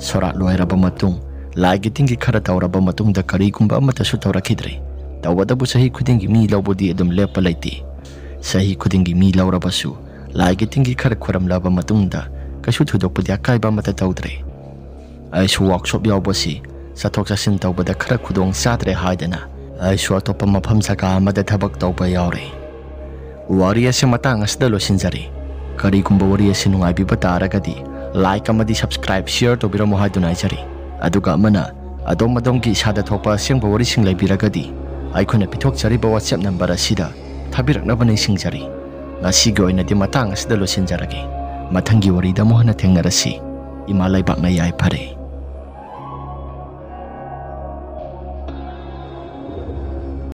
ꯁꯣꯔꯥꯠ ꯂꯣꯏꯔꯕ ꯃꯇꯨꯡ, ꯂꯥꯏꯒꯤ ꯇꯤꯟꯒꯤ ꯈꯔ ꯇꯧꯔꯕ ꯃꯇꯨꯡꯗ ꯀꯔꯤꯒꯨꯝꯕ ꯑꯃꯠꯇꯁꯨ ꯇꯧꯔꯛꯈꯤꯗ꯭ꯔꯦ꯫ ꯇꯧꯕꯇꯕꯨ ꯆꯍꯤ ꯈꯨꯗꯤꯡꯒꯤ ꯃꯤ ꯂꯧꯕꯗꯤ ꯑꯗꯨꯝ ꯂꯦꯞꯄ ꯂꯩꯇꯦ꯫ ꯆꯍꯤ ꯈꯨꯗꯤꯡꯒꯤ ꯃꯤ ꯂꯧꯔꯕꯁꯨ ꯂꯥꯏꯒꯤ ꯇꯤꯟꯒꯤ ꯈꯔ ꯈꯨꯔꯝꯂꯕ ꯃꯇꯨꯡꯗ ꯀꯩꯁꯨ ꯊꯣꯏꯗꯣꯛꯄꯗꯤ ꯑꯀꯥꯏꯕ ꯑꯃꯠꯇ ꯇꯧꯗ꯭ꯔꯦ꯫ ꯑꯩꯁꯨ ꯋꯥꯛꯁꯣꯞ ꯌꯥꯎꯕꯁꯤ ꯆꯠꯊꯣꯛ ꯆꯠꯁꯤꯟ ꯇꯧꯕꯗ ꯈꯔ ꯈꯨꯗꯣꯡ ꯆꯥꯗ꯭ꯔꯦ ꯍꯥꯏꯗꯅ ꯑꯩꯁꯨ ꯑꯇꯣꯞꯄ ꯃꯐꯝ ꯖꯒꯥ ꯑꯃꯗ ꯊꯕꯛ ꯇꯧꯕ ꯌꯥꯎꯔꯦ꯫ ꯋꯥꯔꯤ ꯑꯁꯤ ꯃꯇꯥꯡ ꯑꯁꯤꯗ ꯂꯣꯏꯁꯤꯟꯖꯔꯦ꯫ ꯀꯔꯤꯒꯨꯝꯕ ꯋꯥꯔꯤ ꯑꯁꯤ ꯅꯨꯡꯉꯥꯏꯕꯤꯕ ꯇꯥꯔꯒꯗꯤ like ꯑꯃꯗꯤ subscribe, share ꯇꯧꯕꯤꯔꯝꯃꯣ ꯍꯥꯏꯗꯨꯅ ꯍꯥꯏꯖꯔꯤ꯫ ꯑꯗꯨꯒ ꯑꯃꯅ ꯑꯗꯣꯝ ꯑꯗꯣꯝꯒꯤ ꯏꯁꯥꯗ ꯊꯣꯛꯄ ꯑꯁꯦꯡꯕ ꯋꯥꯔꯤꯁꯤꯡ ꯂꯩꯕꯤꯔꯒꯗꯤ ꯑꯩꯈꯣꯏꯅ ꯄꯤꯊꯣꯛꯆꯔꯤꯕ WhatsApp number ꯑꯁꯤꯗ ꯊꯥꯕꯤꯔꯛꯅꯕ ꯅꯤꯡꯁꯤꯡꯖꯔꯤ꯫ ꯉꯁꯤꯒꯤ ꯑꯣꯏꯅꯗꯤ ꯃꯇꯥꯡ ꯑꯁꯤꯗ ꯂꯣꯏꯁꯤꯟꯖꯔꯒꯦ꯫ ꯃꯊꯪꯒꯤ ꯋꯥꯔꯤꯗ ꯑꯃꯨꯛ ꯍꯟꯅ ꯊꯦꯡꯅꯔꯁꯤ꯫ ꯏꯃꯥ ꯂꯩꯕꯥꯛꯅ ꯌꯥꯏꯐꯔꯦ꯫